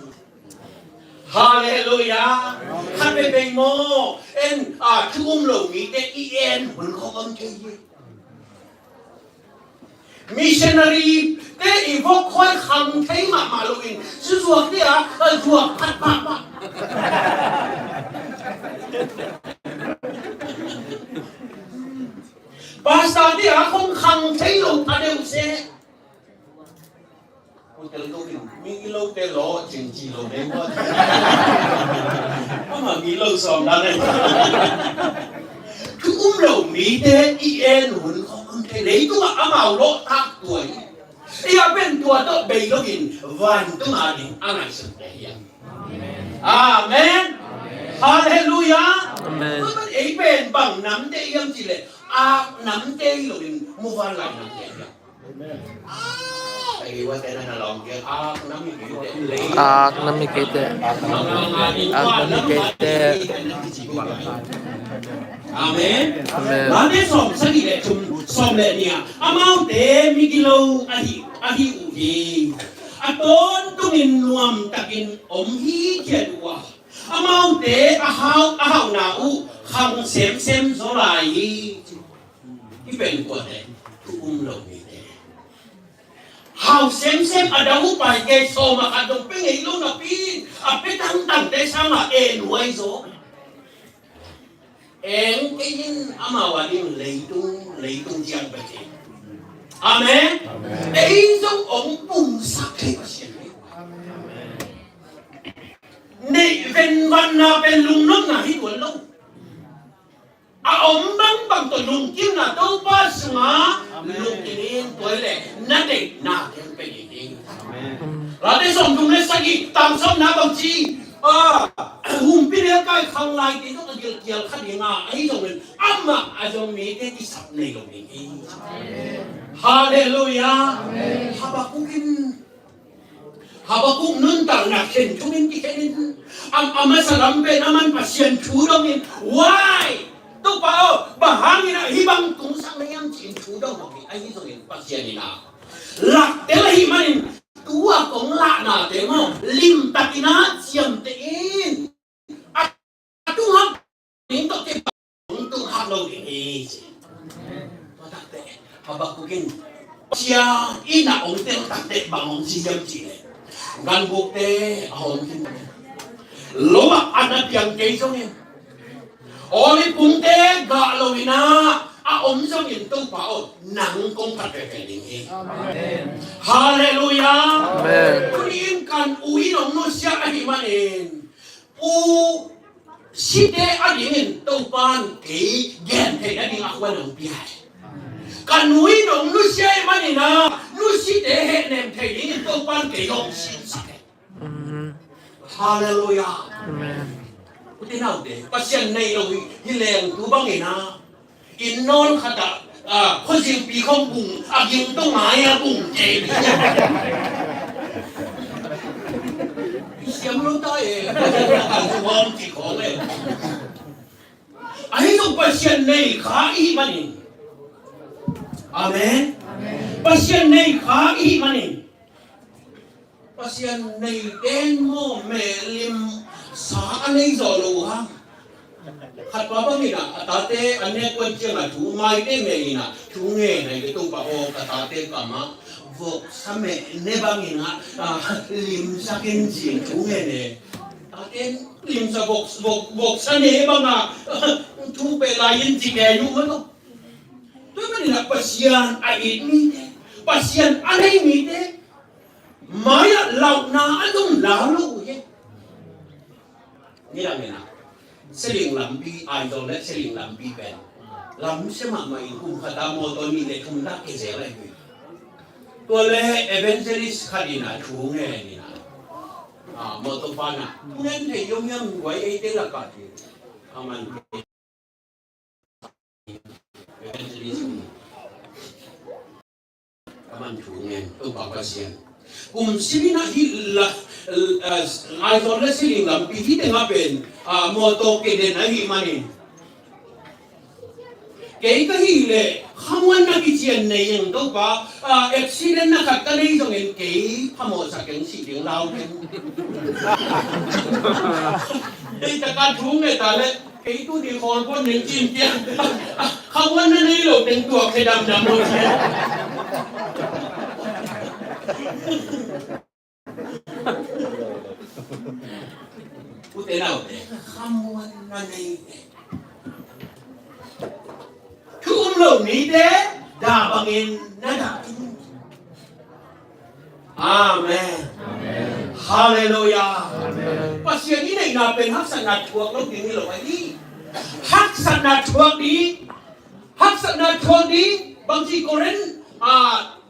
Halleluiah. Khat peuhpeuh maw, en, a, thu um lo mite i en hun khawng om thei hi. Missionary te i vok khuai khang thei mahmah loin, zuzuak te a, a zuak phat pahpah. Pastor te a khong khang thei lo pha deuh seh. Hotel ko kin mi i lo te lo cing ci lo deuh. Ama mi lo sawm dan e. Thu um lo mite i en hun khong om thei, leitungah amau lawhtak tuai. I a pen tua tawh bei loin vantung a ding a ngaihsut te hiam? Amen. Halleluiah. Amen. Tua pen ei pen bang namte hiam ci le, ak namte hi loin muvanlai namte hiam? Ak na mi kei te. Ak na mi kei te. Ak na mi kei te. Amen. Amen. Late sawm sagih le thum, sawm le nih ah, amaute migilo ahi, ahi uh hi. A tawntungin nuamtakin om hithiat uh a, amaute a hau, a hauhna uh khang semsem zaw lai hi. I pen kuate? Thu um lo mite. Hau semsem a dang uh pai kei, sawm a khat dong pe ngei lo napi in, a pe tangtangte sangah en huai zaw. Eng kei in amau a ding leitung, leitung ciang pe kei. Amen. Amen. Ei zong ong pumsak thei Pasian hi. Amen. Neih venvanna pen lungnopna hi tuan lo. A om bangbang tawh lungkimna Topa sungah lungkim in, tua hi leh na deihna khempeuh hi ding. Late sawmthum le sagih, tang sawmna bang ci, a, humpi nelkai khang lai kei zong a gilkial kha ding a, ahi zongin amah a zong mite kisap nei lo ding hi. Halleluiah. Habakuk in Habakuk nuntakna khen thum in kikhen in, a, a masa lam pen aman Pasian thu dongin, why? Topa aw, bang hangin ah hih bang tungsak na hiam ci-in thu dong dongin, ahi zongin Pasian in ah laktel ahih manin, tua kong lahnate maw, limtakin ah ciamteh in. A tung hak ding tawh kei bang tung hak lo ding hi ci. Tua takteh Habakuk in Pasian in a ong tel takteh bang ong ci hiam cih leh, ganbukte a hawm khin, lo ah an a piang kei zongin, olive kungte gah lo in ah a om zongin, Topa aw, nang kong phat veve ding hi. Amen. Halleluiah. Amen. Tuni in kan u in ong nusia ahih manin, u site a dingin Topa'n kei gen theih nading a khuan hong pia hi. Ka nu in hong nusia ahih manin ah, nu site hehnem theih dingin Topa'n kei hong sinsak hi. Amen. Halleluiah. Amen. U te nau te, Pasian nei lo hi, hi leng tu bangin ah, inn nawn khat ah, a, khuazingpi khawng bung, a ging tawh ngai a bung kei. I siam lo ta e, a zu hawm ci khawng e. Ahi zong Pasian nei kha i hih manin. Amen. Pasian nei kha i hih manin. Pasian nei ten maw, meh limsa a nei zawh lo uh hang. Khat pa bangin ah, a tate a nek kuan ciangah thu maite meh in ah, thu ngen ahi ve, Topa aw, ka tate kamah voksa meh ne bangin ah, ah, limsak in ci-in thu ngen e. Tate limsa vok, vok, voksa ne bangah thu peh lai in ci kei uh maw. Tua manin ah Pasian a it mite, Pasian a nei mite mai-ah launa a zong lau lo uh hi. Nidang in ah Seling lampi, Aizawl le Seling lampi pen lamsia mahmah in, kum khat ah mawtaw nih le thum dah kia zel ahi hi. Tua le evangelist khat in ah thu ngen in ah, ah, mawtaw pan ah, thu ngen thei hiam hiam guai, eite lakah ci. A man evangelism. A man thu ngen, Topa Pasian. Kum simin ah hih la, eh, Aizawl le Seling lampi hih tengah pen, ah, mawtaw keden ahih manin. Kei ka hih leh khamuanna kician nei ing, Topa, ah, accident na khat ka nei zongin kei phamawhsak keng, sih ding lau keng. Ei, taka thu ngen ta leh kei tu ding khawl pon ning cin ciang. Khamuanna nei lo teng tuak thei damdam lo ciang. Ute naute, khamuanna nei teng. Thu um lo mite dah bangin na dah in. Amen. Amen. Halleluiah. Amen. Pasian i neihna pen haksatna thuak lo ding hi lo ahi. Haksatna thuak ding. Haksatna thuak ding. Bangci Korin, ah,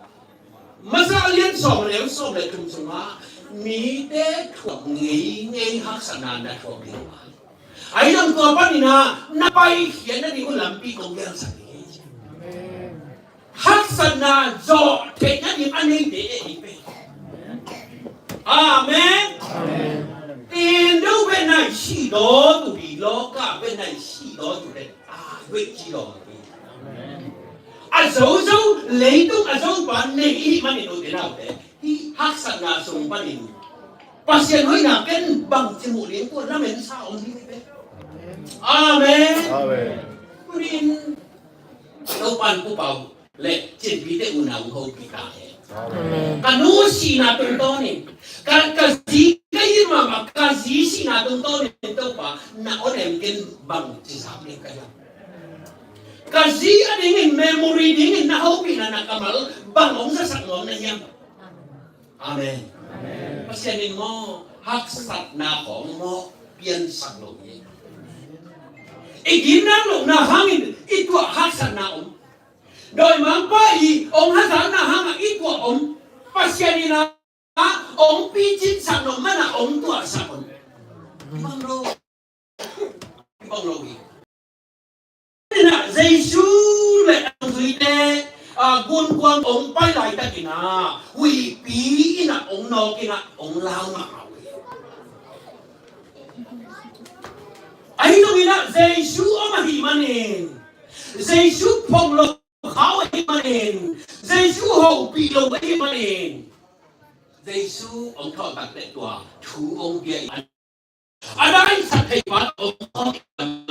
masa a lian sawm le sawm le thum sungah mite thuak ngeingei haksatna na thuak ding uh a. Ahi zong tua panin ah na paikhiat nading uh lampi kong gelsak ding hi. Haksatna zawh theih nading a neite e hi pe. Amen. Amen. Tin deuh pen nai si daw tu di, lawka pen nai si daw tu pen a wei ci daw tu. A zozo, leitung a zopa nei i hih manin ute naute, hih haksatna sung panin Pasian hoihna ken bangci muh ding, tua lamen sa om ding hi pe. Amen. Amen. Tunin Topan Pupau le Cinpite unau hopih ta hen. Amen. Ka nu sihna tungtawnin, ka, ka zi ka it mahmah, ka zi sihna tungtawnin Topa na onem ken bangci zak ding ka hiam? Ka zi a dingin, memory dingin na hopihna na kammal bang hong zasak nuam na hiam? Amen. Amen. Pasian in maw haksatna khawng maw piansak lo hi. I ginna lohna hangin i tuah haksatna om. Dawimangpa i hong hazatna hangah i tuah om. Pasian in a hong picinsak lo mana hong tuahsak om. Bang lo. Bang lo hi. Jesu le a nungzuite, ah, gunkuang hong pai laitakin ah huihpi in ah hong nawk in ah hong lau mahmah uh hi. Ahi zongin ah Jesu om ahih manin, Jesu phawk lo khau ahih manin, Jesu hopih lo ahih manin, Jesu hong thawh tak teh tua thu hong pia in a daisak thei pa hong thawh in